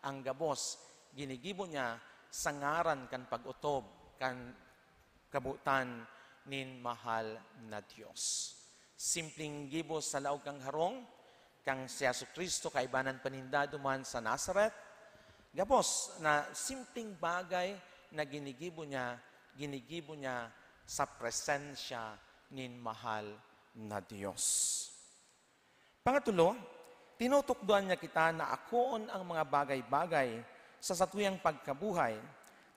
ang gabos ginigibo niya sa ngaran kan pag-otob kan kabotan nin mahal na Dios. Simpleng gibo sa laog kan harong kan si Jesu-Cristo kaibanan pa ninda duman sa Nazareth, gabos na simpleng bagay na ginigibo niya, ginigibo niya sa presensya nin mahal na Dios. Pangatulo, tinutukdoan niya kita na akoon ang mga bagay-bagay sa satuyang pagkabuhay,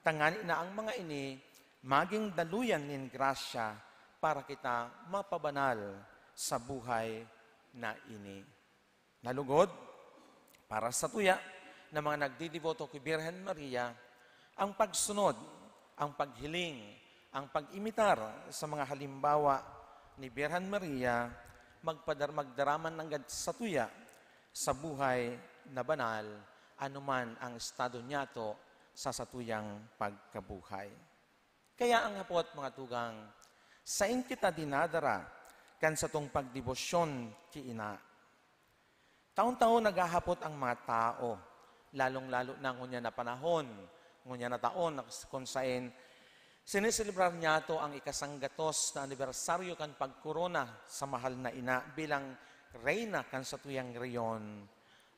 tangani na ang mga ini magin daluyan nin grasya para kita mapabanal sa buhay na ini. Nalugod, para satuya na mga nagdidiboto ki Birhen Maria, ang pagsunod, ang paghiling, ang pag-imitar sa mga halimbawa ni Birhen Maria magpadar-, magdaraman nanggad satuya sa buhay na banal, anuman ang estado niyato sa satuyang pagkabuhay. Kaya ang hapot, mga tugang, sain kita dinadara kan satong pagdebosyon ki Ina? Taon-taon naghahapot ang mga tao, lalong-lalo na ngunyan na panahon, ngunyan na taon na kun saen sineselebrar niyato ang ikasanggatos na anibersaryo kan pagkorona sa mahal na ina bilang reyna kan satuyang rehiyon.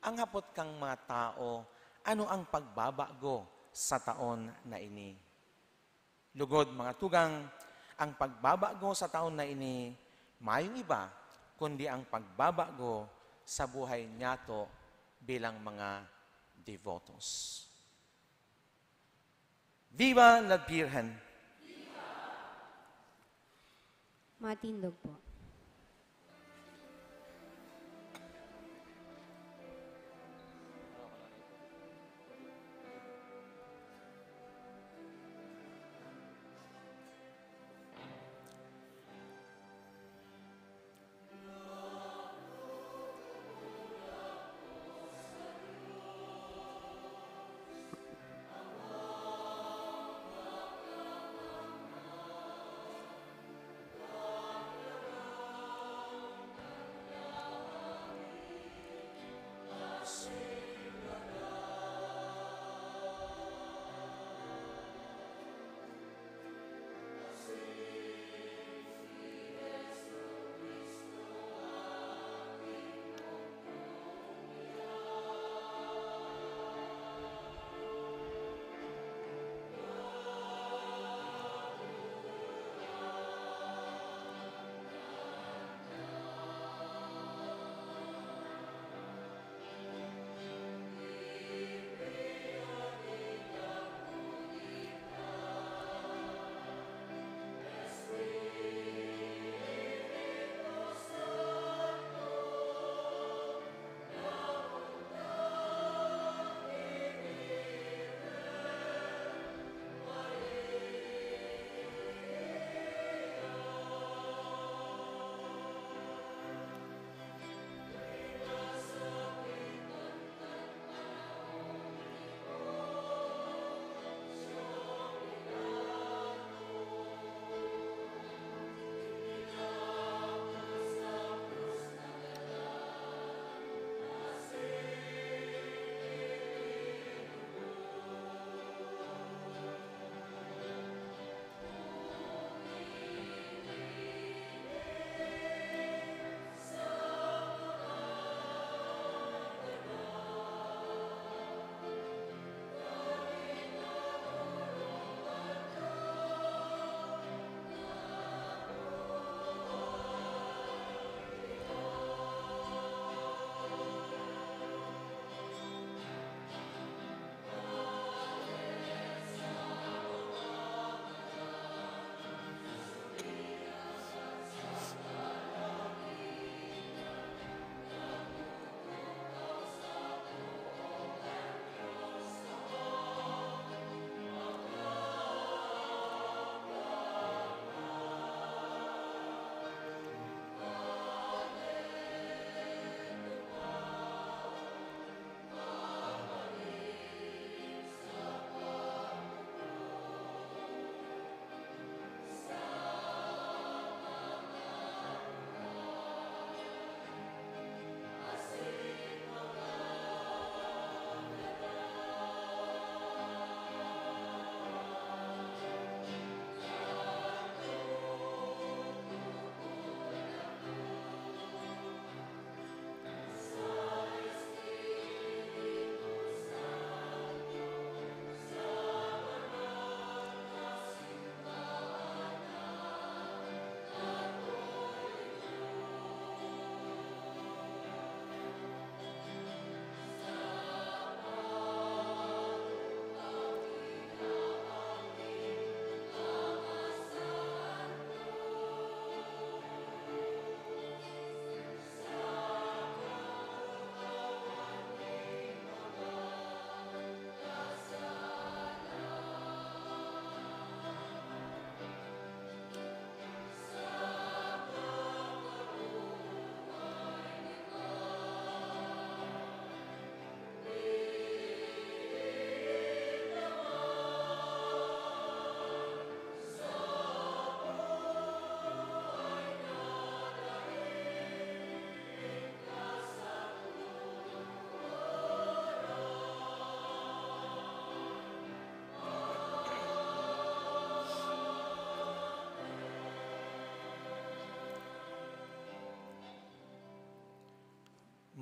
Ang hapot kan mga tao, ano ang pagbabago sa taon na ini? Lugod, mga tugang, ang pagbabago sa taon na ini mayong iba kundi ang pagbabago sa buhay niyato bilang mga devotos. Viva la Virgen! Matindog po.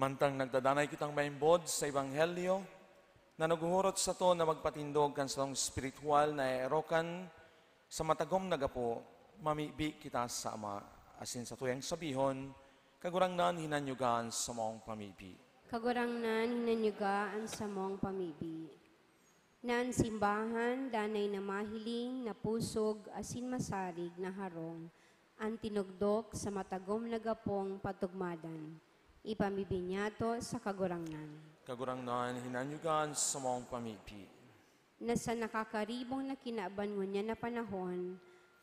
Mantang nagdadanay kitang maimbod sa Ebanghelyo na naghuhurot sato na magpatindog kan sarong espirituwal na erokan sa matagom na gapo, mamibi kita sa Ama, asin satuyang sabihon, "Kagurangnan, hinanyuga an samong pamibi." Kagurangnan, hinanyuga an samong pamibi. Na an simbahan danay na mahiling na pusog asin masarig na harong an tinugdok sa matagom na gapong patugmadan. Ipamibi niyato sa Kagurangnan. Kagurangnan, hinanyuga an samong pamibi. Na sa nakakaribong na kinaban ngunyan na panahon,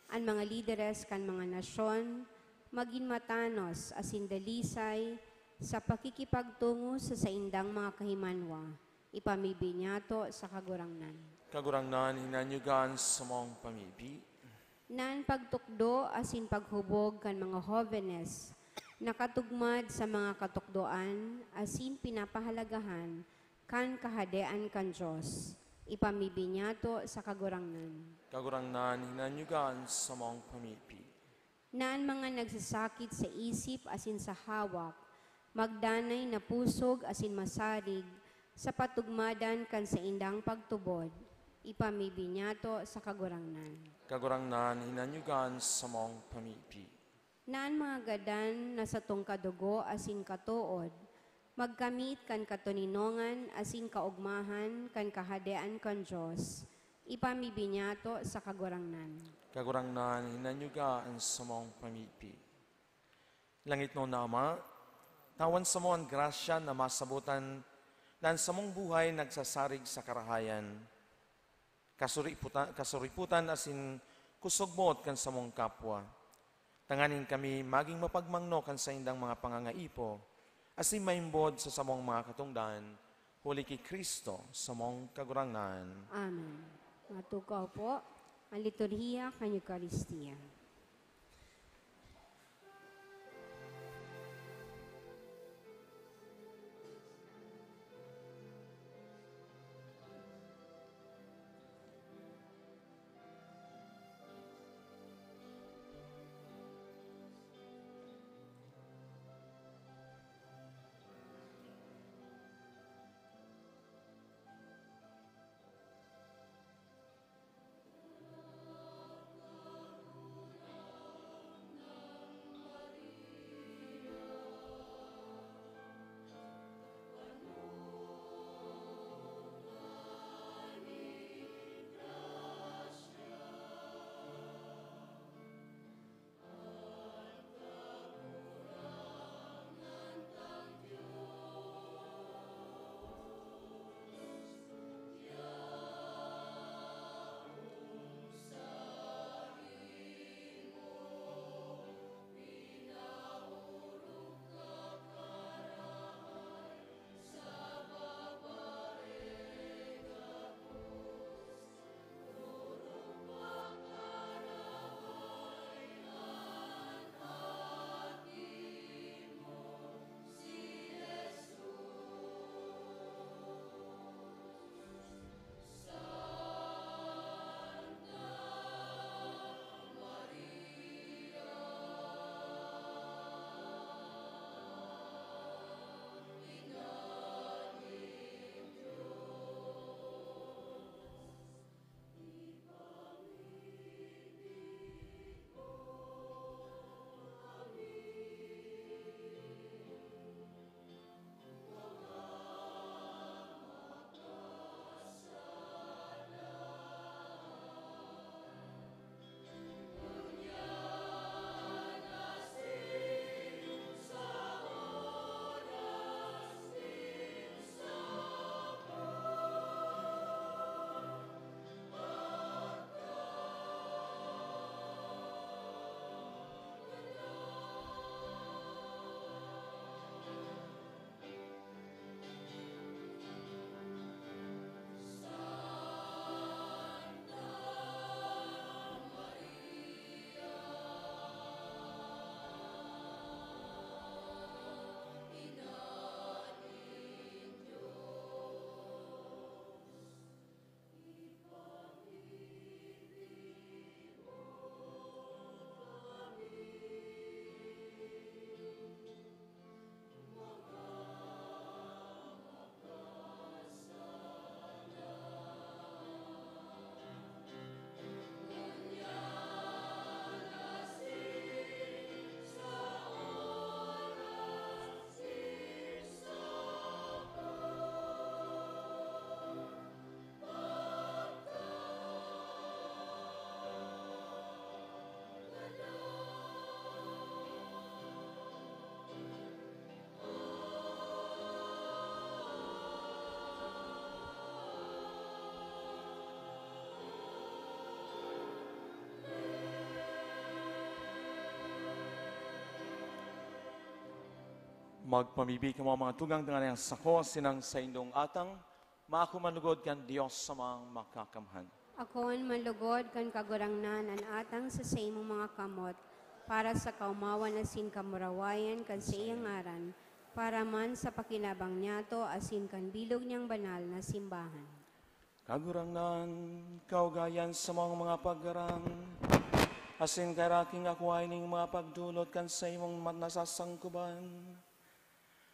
an mga lideres kan mga nasyon magin matanos asin dalisay sa pakikipagtungo sa saindang mga kahimanwa. Ipamibi niyato sa Kagurangnan. Kagurangnan, hinanyuga an samong pamibi. Na an pagtukdo asin paghubog kan mga hobenes nakatugmad sa mga katukdoan asin pinapahalagahan kan Kahadean kan Dios. Ipamibi niyato sa Kagurangnan. Kagurangnan, hinanyuga an samong pamibi. Na an mga nagsasakit sa isip asin sa hawak magdanay na pusog asin masarig sa patugmadan kan saindang pagtubod. Ipamibi niyato sa Kagurangnan. Kagurangnan, hinanyuga an samong pamibi. Na an mga gadan na satong kadugo asin katood magkamit kan katoninongan asin kaogmahan kan Kahadean kan Dios, ipamibi niyato sa Kagurangnan. Kagurangnan, hinanyuga an samong pamibi. Langitnon na Ama, tawan samo an grasya na masabotan na an samong buhay nagsasarig sa karahayan, kasuriputa-, kasuriputan asin kusog boot kan samong kapwa. Tanganing kami magin mapagmangno kan saindang mga pangangaipo, asin maimbod sa samong mga katongdan, huli ki Cristo, samong Kagurangnan. Amen. Matukaw po an liturhiya kan Eukaristia. Magpamibi kamo, mga tugang, tanganing an sako asin an saindong atang maako manlugod kan Dios Amang Makakamhan. Akoon manlugod kan Kagurangnan an atang sa saimong mga kamot, para sa kaomawan asin kamurawayan kan saiyang ngaran, para man sa pakinabang niyato asin kan bilog niyang banal na simbahan. Kagurangnan, kaugayan samong mga paggarang, asin kaheraki nin akoa ining mga pagdolot kan saimong ma-, nasasangkuban.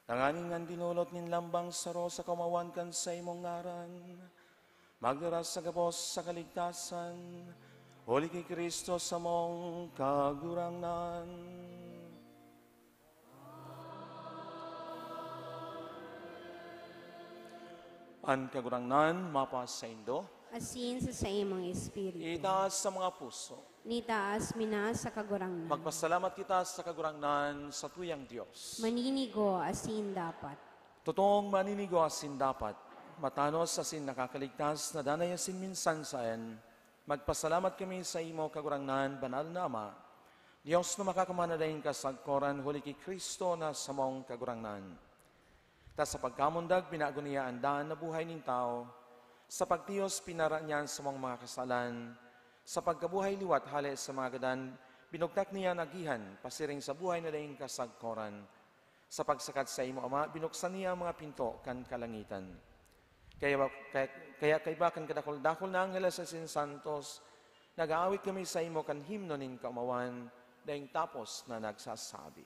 Tanganing an dinolot nin lambang saro sa kaomawan kan saimong ngaran, magdara sa gabos sa kaligtasan, huli ki Cristo samong Kagurangnan. An Kagurangnan mapasaindo. Asin sa saimong espiritu. Itaas sa mga puso. Nitaas mi na sa Kagurangnan. Magpasalamat kita sa Kagurangnan, satuyang Dios. Maninigo asin dapat. Totoong maninigo asin dapat, matanos asin nakakaligtas na danay asin minsan saen, magpasalamat kami saimo, Kagurangnan, banal na Ama, Dios na makakamhan na daing kasagkoran, huli ki Cristo na samong Kagurangnan. Ta sa pagkamundag, binago niya an daan na buhay nin tawo. Sa pagtiyos, pinara niya an samong mga kasalan. Sa pagkabuhay liwat hale sa mga gadan, binugtak niya an agihan pasiring sa buhay na daing kasagkoran. Sa pagsakat saimo, Ama, binuksan niya an mga pinto kan kalangitan. Kaya, kaya, kaya kaiba kan kadakul-dakul na anghel asin santos, nag-aawit kami saimo kan himno nin kaomawan, daing tapos na nagsasabi.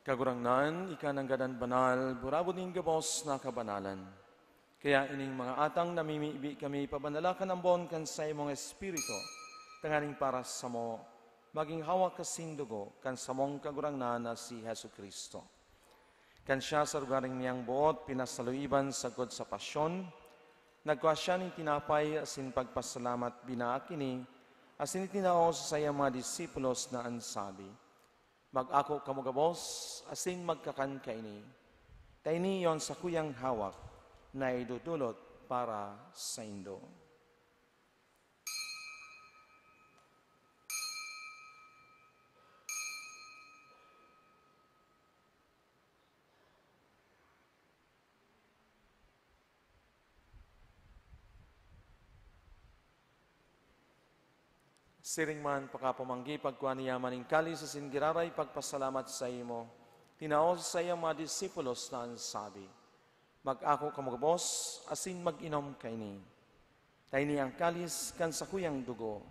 Kagurangnan, ika nanggad an banal, burabod nin gabos na kabanalan. Kaya ining mga atang namimibi kami, pabanalakan ambon kan saimong Espiritu, tanganing para samo, magin hawak asin dugo kan samong Kagurangnan na si Jesu-Cristo. Kan siya sa rogaring niyang boot pinasaluiban sagkod sa pasyon, nagkua siya nin tinapay asin pagpasalamat, binaak ini, asin itinao sa saiyang mga disipulos na an sabi, "Mag-ako kamo gabos asin magkakan kaini, ta ini iyo an sakuyang hawak na idodolot para saindo." Siring man, pakapamanggi, pagkua niya man nin kalis asin giraray pagpasalamat saimo, tinao sa saiyang mga disipulos na an sabi, "Mag-ako kamo gabos asin mag-inom kaini. Ta ini an kalis kan sakuyang dugo,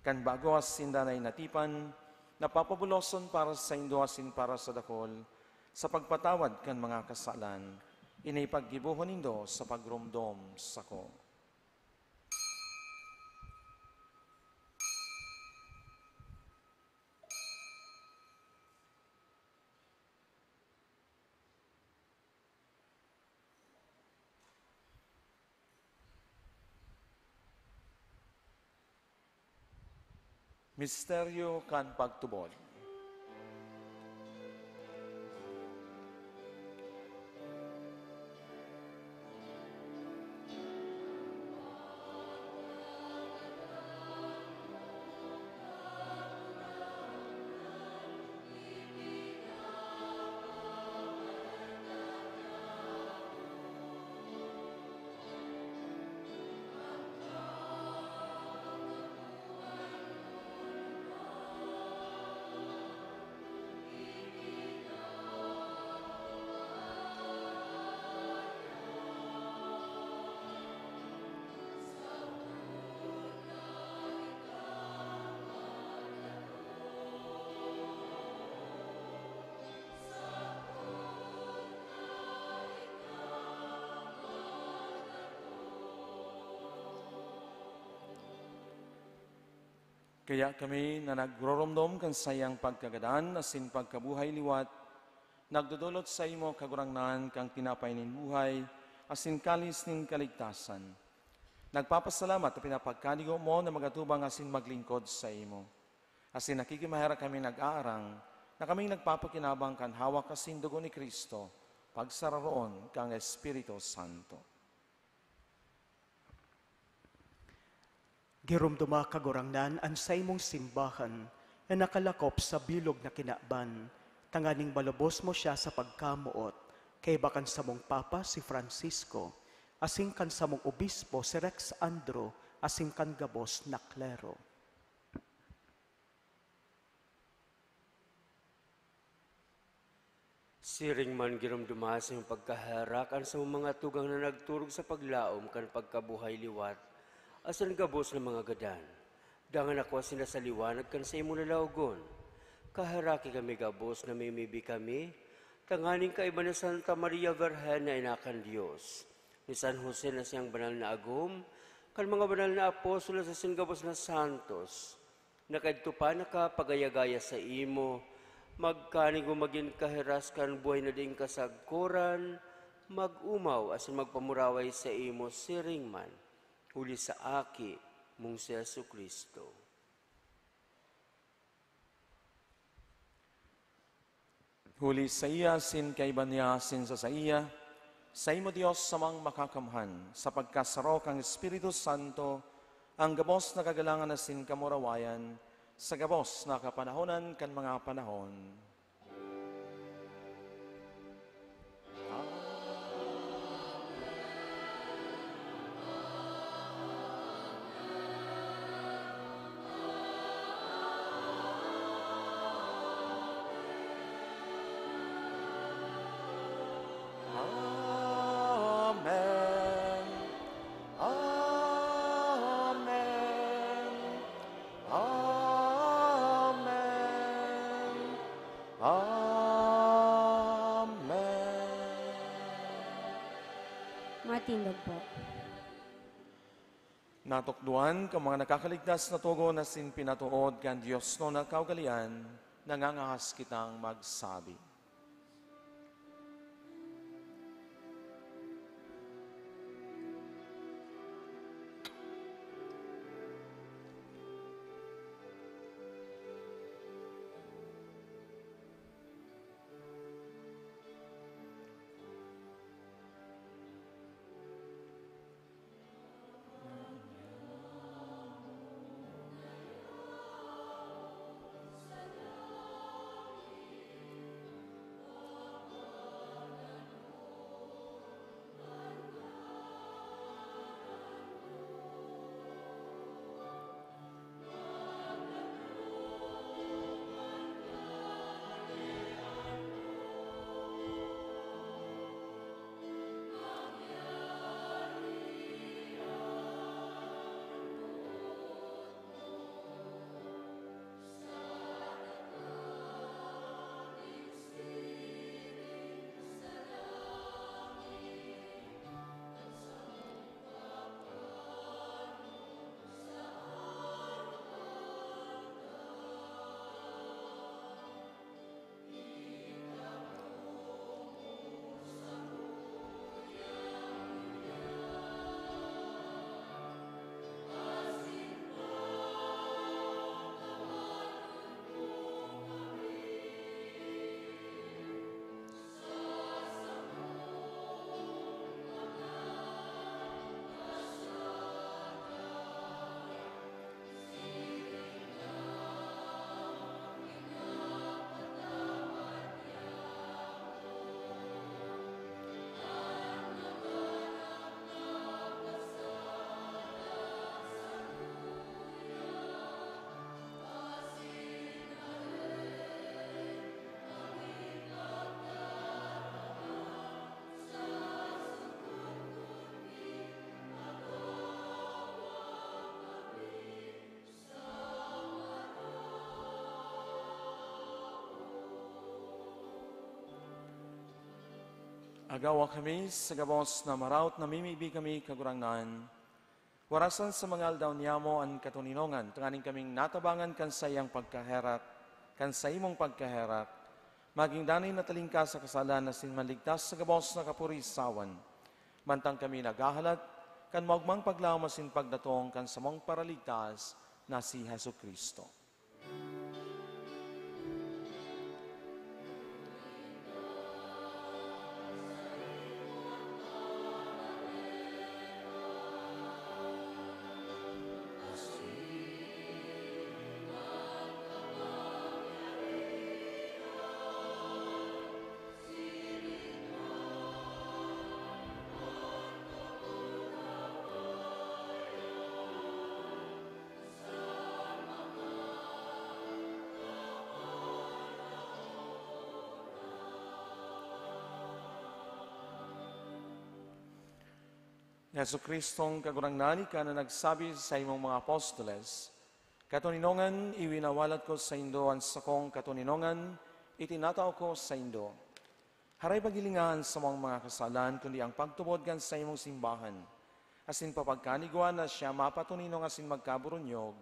kan bago asin danay na tipan, na papabuloson para saindo asin para sa dakul, sa pagpatawad kan mga kasalan. Ini paggibohon nindo sa pagromdom sako." Misteryo kan pagtubod. Kaya kami na nagroromdom kan saiyang pagkagadan asin pagkabuhay liwat, nagdodolot saimo, Kagurangnan, kan tinapay nin buhay asin kalis nin kaligtasan. Nagpapasalamat ta pinapagkanigo mo na magatubang asin maglingkod saimo. Asin nakikimaherak kami nag-aarang na kaming nagpapakinabang kan hawak asin dugo ni Cristo, pagsararoon kan Espiritu Santo. Giromdoma, Kagurangnan, an saimong simbahan na nakalakop sa bilog na kinaban, tanganing malubos mo siya sa pagkamoot, kaiba kan samong Papa, si Francisco, asin kan samong Obispo, si Rex Andro, asin kan gabos na klero. Siring man, giromdoma sa iyong pagkaherak an samong mga tugang na nagturog sa paglaom kan pagkabuhay liwat asin gabos na mga gadan. Dangan ako asin sa liwanag kan saimo lalaogon. Kaheraki kami gabos, namimibi kami, tanganing kaiba ni Santa Maria Virgen na ina kan Dios, ni San Jose na siyang banal na agom, kan mga banal na apostoles asin gabos na santos, na kaidto pa nakapagaya-gaya saimo, magkanigo magin kahiras kan buhay na daing kasagkoran, mag-omaw asin magpamuraway saimo siring man, huli sa Aki mong si Jesu-Cristo. Huli saiya, asin kaiba niya, asin sa saiya, saimo, Dios, Amang Makakamhan, sa pagkasaro kan Espiritu Santo, an gabos na kagalangan asin kamurawayan, sa gabos na kapanahonan kan mga panahon. Amen. Amen. Amen. Amen. Matindog po. Natukdoan kan mga nakakaligtas na togon asin pinatood kan diosnon na kaugalean, nangangahas kitang magsabi. Agawa kami sa gabos na maraot na mimibi kami, Kagurangnan. Warasan sa mga aldaw niyamo an katoninongan, tanganing kaming natabangan kan saiyang pagkaherak, kan saimong pagkaherak, maging danay na talingka sa kasalan asin maligtas sa gabos na kapurisawan. Mantang kami naghahalat kan maogmang paglaom asin pagdatong kan samong Paraligtas na si Jesu-Cristo. Jesu-Cristong Kagurangnan, ika na nagsabi sa saimong mga apostoles, "Katoninongan, iwinawalat ko saindo an sakong katoninongan, itinatao ko saindo." Haray paghilinga an samong mga kasalan, kundi ang pagtubod kan saimong simbahan, asin papagkanigwa na siya mapatoninong asin magkaburunyog,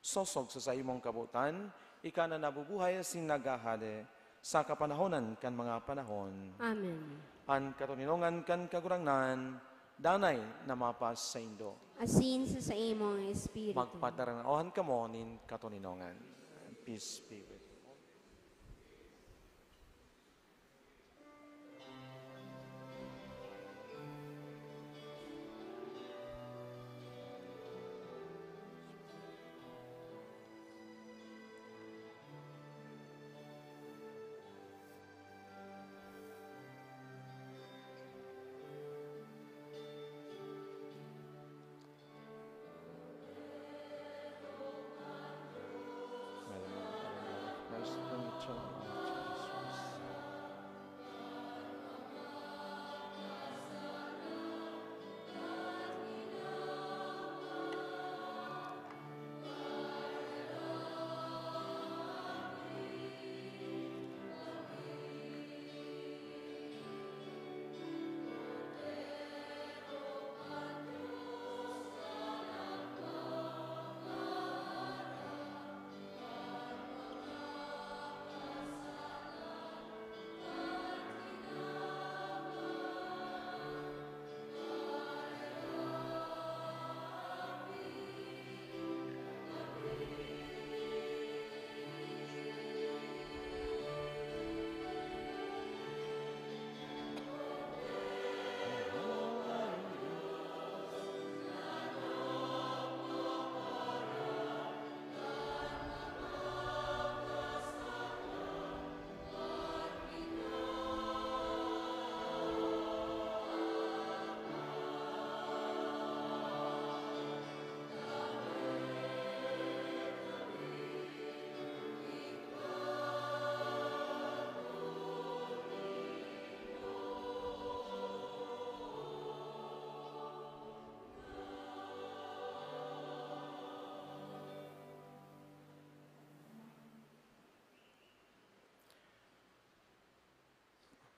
sosog sa saimong kabotan, ika na nabubuhay asin naghahade sa kapanahonan kan mga panahon. Amen. An katoninongan kan Kagurangnan, danay na mapasaindo. Asin sa saimong espiritu. Magpataranaohan kamo nin katoninongan. Peace be with you.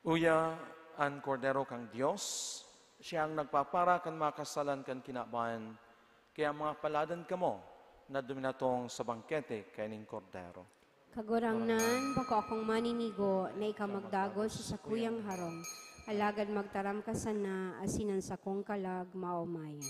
Uya, an Kordero kan Dios, siya an nagpapara kan mga kasalan kan kinaban. Kaya mga paladan kamo na duminatong sa bangkete kaining Kordero. Kagurangnan, bako akong maninigo na ika magdagos sa sakuyang harong, alagad magtaram ka sana asin an sakong kalag maomayan.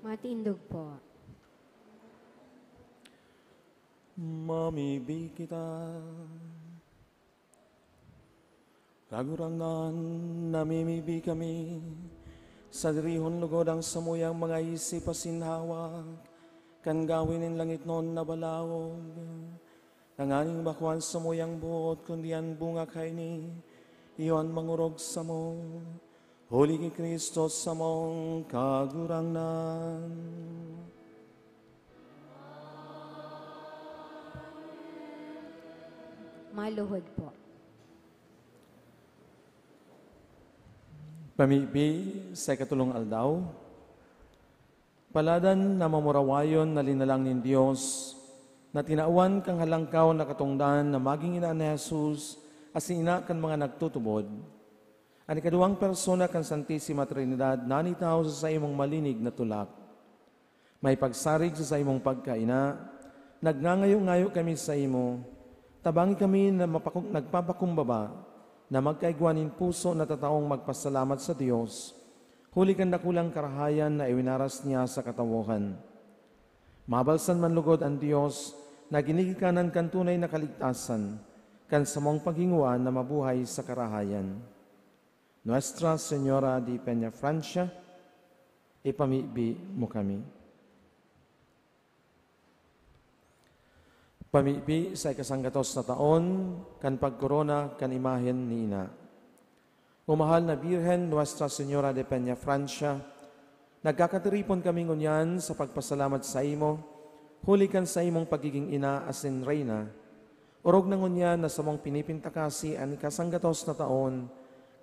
Matindog po. Mamibi kita. Kagurangnan, namimibi kami. Sadirihon lugod ang samuyang mga isip asin hawak, kan gawi nin langitnon na balaog. Tanganing bako an samuyang boot, kundi an bunga kaini, iyo an mangorog samo, huli ki Cristo samong Kagurangnan. Maluhod po. Pamibi sa ikatolong aldaw. Paladan na mamurawayon na linalang nin Dios, na tinawan kan halangkaw na katongdan na magin ina ni Jesus asin ina kan mga nagtutubod. An ikaduwang persona kan Santisima Trinidad nanitaw sa saimong malinig na tulak. May pagsarig sa saimong pagkaina, nagngangayo-ngayo kami saimo, tabangi kami na mapako-, nagpapakumbaba, na magkaigwa nin puso na tataong magpasalamat sa Dios, huli kan dakulang karahayan na iwinaras niya sa katawohan. Mabalsan man lugod an Dios na ginigikanan kan tunay na kaligtasan, kan samong paghingoan na mabuhay sa karahayan. Nuestra Señora de Peñafrancia, ipamibi mo kami. Pamibi sa ikasanggatos na taon kan pagkorona kan imahen ni Ina. O mahal na Birhen, Nuestra Señora de Peñafrancia, nagkakatiripon kami ngunyan sa pagpasalamat saimo, huli kan saimong pagiging ina asin reyna. Orog na ngunyan na samong pinipintakasi an ikasanggatos na taon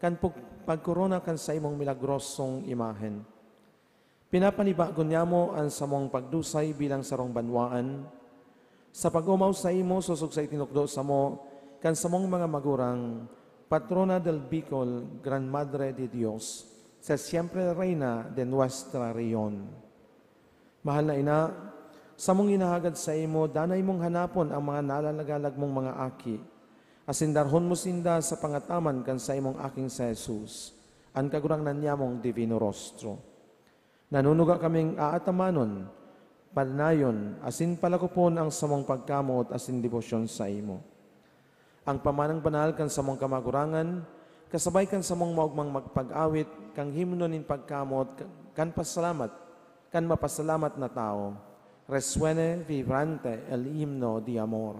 kan pag-, pagkorona kan saimong milagrosong imahen. Pinapanibago niamo an samong pagdusay bilang sarong banwaan. Sa pag-omaw saimo, sosog sa itinukdo samo kan samong mga magurang, Patrona del Bicol, Gran Madre de Dios, sa Siempre Reina de Nuestra Reyon. Mahal na Ina, samong hinahagad saimo, danay mong hanapon ang mga nalalagalag mong mga aki, asin darhon mo sinda sa pangataman kan saimong Aking si Jesus, an Kagurangnan niyamong Divino Rostro. Nanunuga kaming aatamanon, panayon, asin palakopon ang samong pagkamoot asin debosyon saimo. Ang pamanang banal kan samong kamagurangan, kasabay kan samong maogmang magpag-awit kan himno nin pagkamoot kan pasalamat kan mapasalamat na tawo. Resuene vibrante el himno de amor.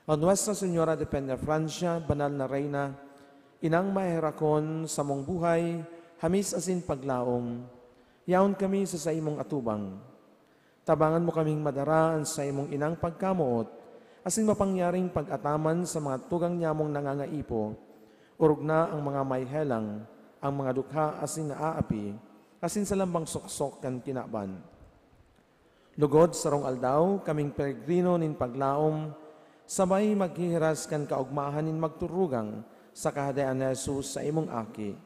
O Nuestra Señora de Peñafrancia, banal na Reyna, inang maheherakon samong buhay, hamis asin paglaom, yaon kami sa saimong atubang. Tabangan mo kaming madara an saimong inang pagkamoot, asin mapangyaring pag-ataman sa mga tugang nyamong nangangaipo, orog na ang mga may helang, ang mga dukha asin naaapi, asin sa lambang suksok kan kinaban. Lugod sarong aldaw, kaming peregrino nin paglaom, sabay maghihiras kan kaogmahan nin magturugang sa Kahadean ni Jesus sa imong Aki,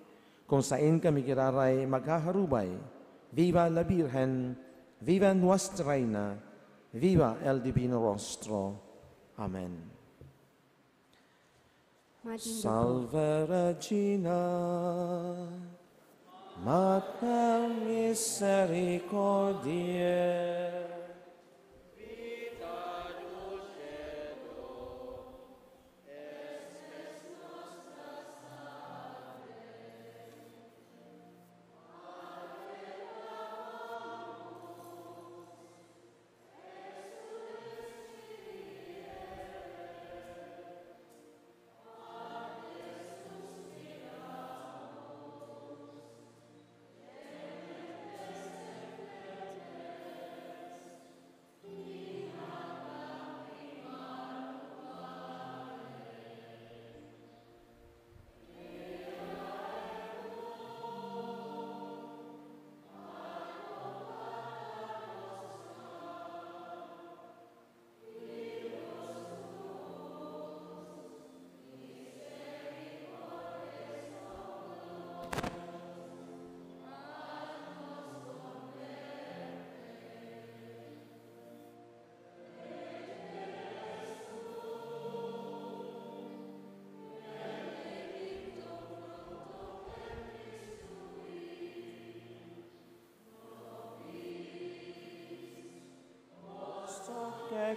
kung saen kami giraray maghaharubay, Viva la Virgen! Viva Nuestra Reina! Viva el Divino Rostro! Amen. Matindog po. Salve Regina, Mater Misericordiae.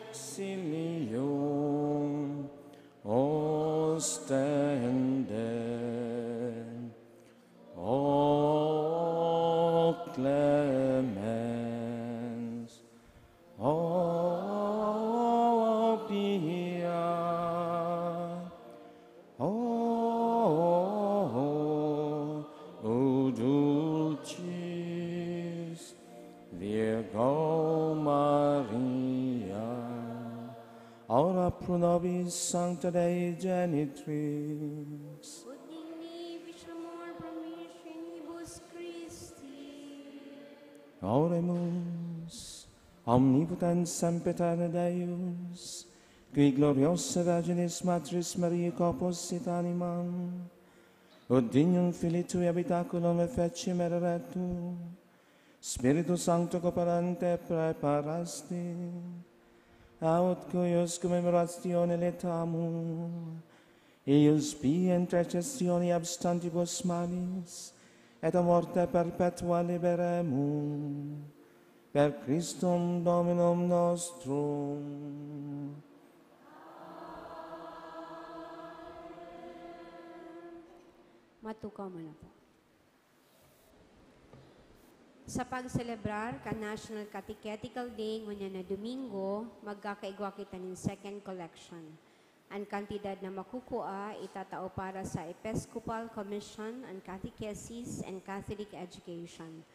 Exilium ostende, o clemens, o pia, o, o dulcis Virgo Maria, ora pro nobis Sancta Dei Genitrix. Ut digni ficamur pro nobis Christi. Oremus. Omnipotens, sempiterna Deus, qui gloriosa Virginis Matris Mariae corpus et animam, ut dignum Filii Tui habitaculum efficiem ereretur, Spiritu Sancto cooperante praeparasti, aut cuius commemorationem laetamur, eius pia intercessione ab stantibus malis et a morte perpetua liberemur, per Christum Dominum nostrum. Matukaw mo na po. Sa pagselebrar kan National Catechetical Day ngunyan na Domingo, magkakaigwa kita nin second collection. An kantidad na makukua itatao para sa Episcopal Commission on Catechesis and Catholic Education.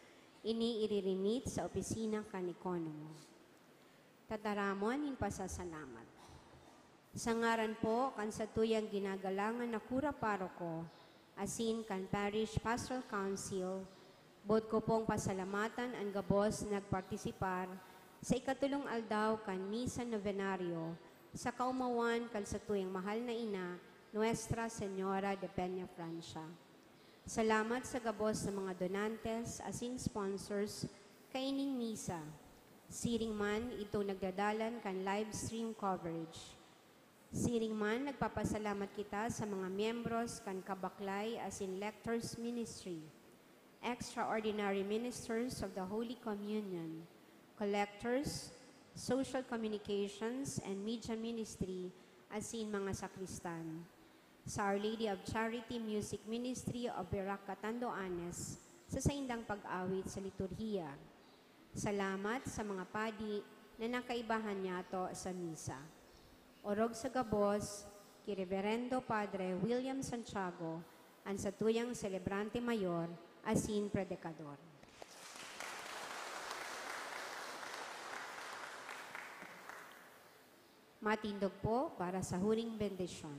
Ini iriremit sa opisina kan Ekonomo. Tataramon nin pasasalamat. Sa ngaran po kan satuyang ginagalangan na kura paroko, asin kan Parish Pastoral Council, boot ko pong pasalamatan an gabos na nagpartisipar sa ikatulong aldaw kan Misa Novenario sa kaomawan kan satuyang mahal na ina, Nuestra Señora de Peñafrancia. Salamat sa gabos na mga donantes asin sponsors kaining misa. Siring man, idto nagdadalan kan live stream coverage. Siring man, nagpapasalamat kita sa mga miyembros kan Kabaklay asin Lectors Ministry, Extraordinary Ministers of the Holy Communion, Collectors, Social Communications and Media Ministry, asin mga sakristan, sa Our Lady of Charity Music Ministry of Virac, Catanduanes, sa saindang pag-awit sa liturhiya. Salamat sa mga padi na nakaibahan niyato sa misa. Orog sa gabos, ki Reverendo Padre William Santiago, an satuyang selebrante mayor asin predikador. Matindog po para sa huring bendisyon.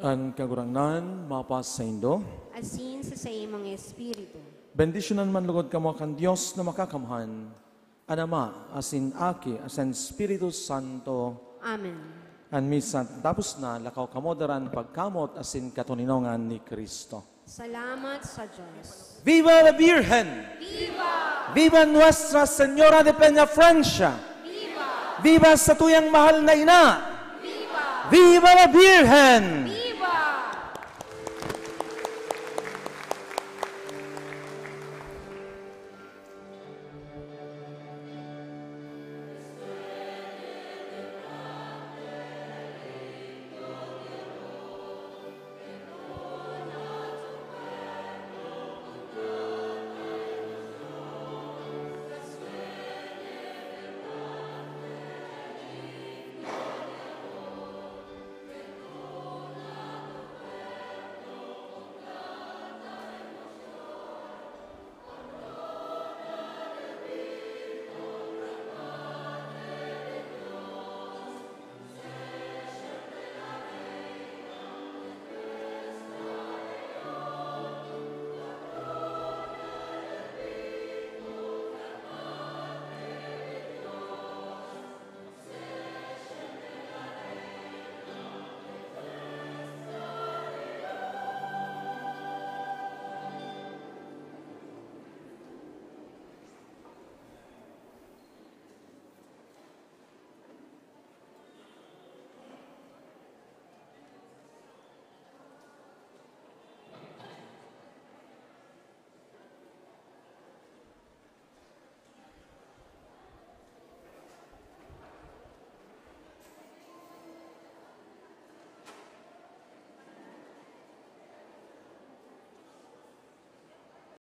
An Kagurangnan mapasaindo. Asin sa saimong espiritu. Bendisyonan man lugod kamo kan Dios na Makakamhan, an Ama, asin Aki, asin Espiritu Santo. Amen. An misa tapos na, lakaw kamo daran pagkamot asin katoninongan ni Cristo. Salamat sa Diyos. Viva la Virgen! Viva! Viva Nuestra Señora de Peñafrancia! Viva! Viva sa tuyang mahal na ina! Viva! Viva la Virgen!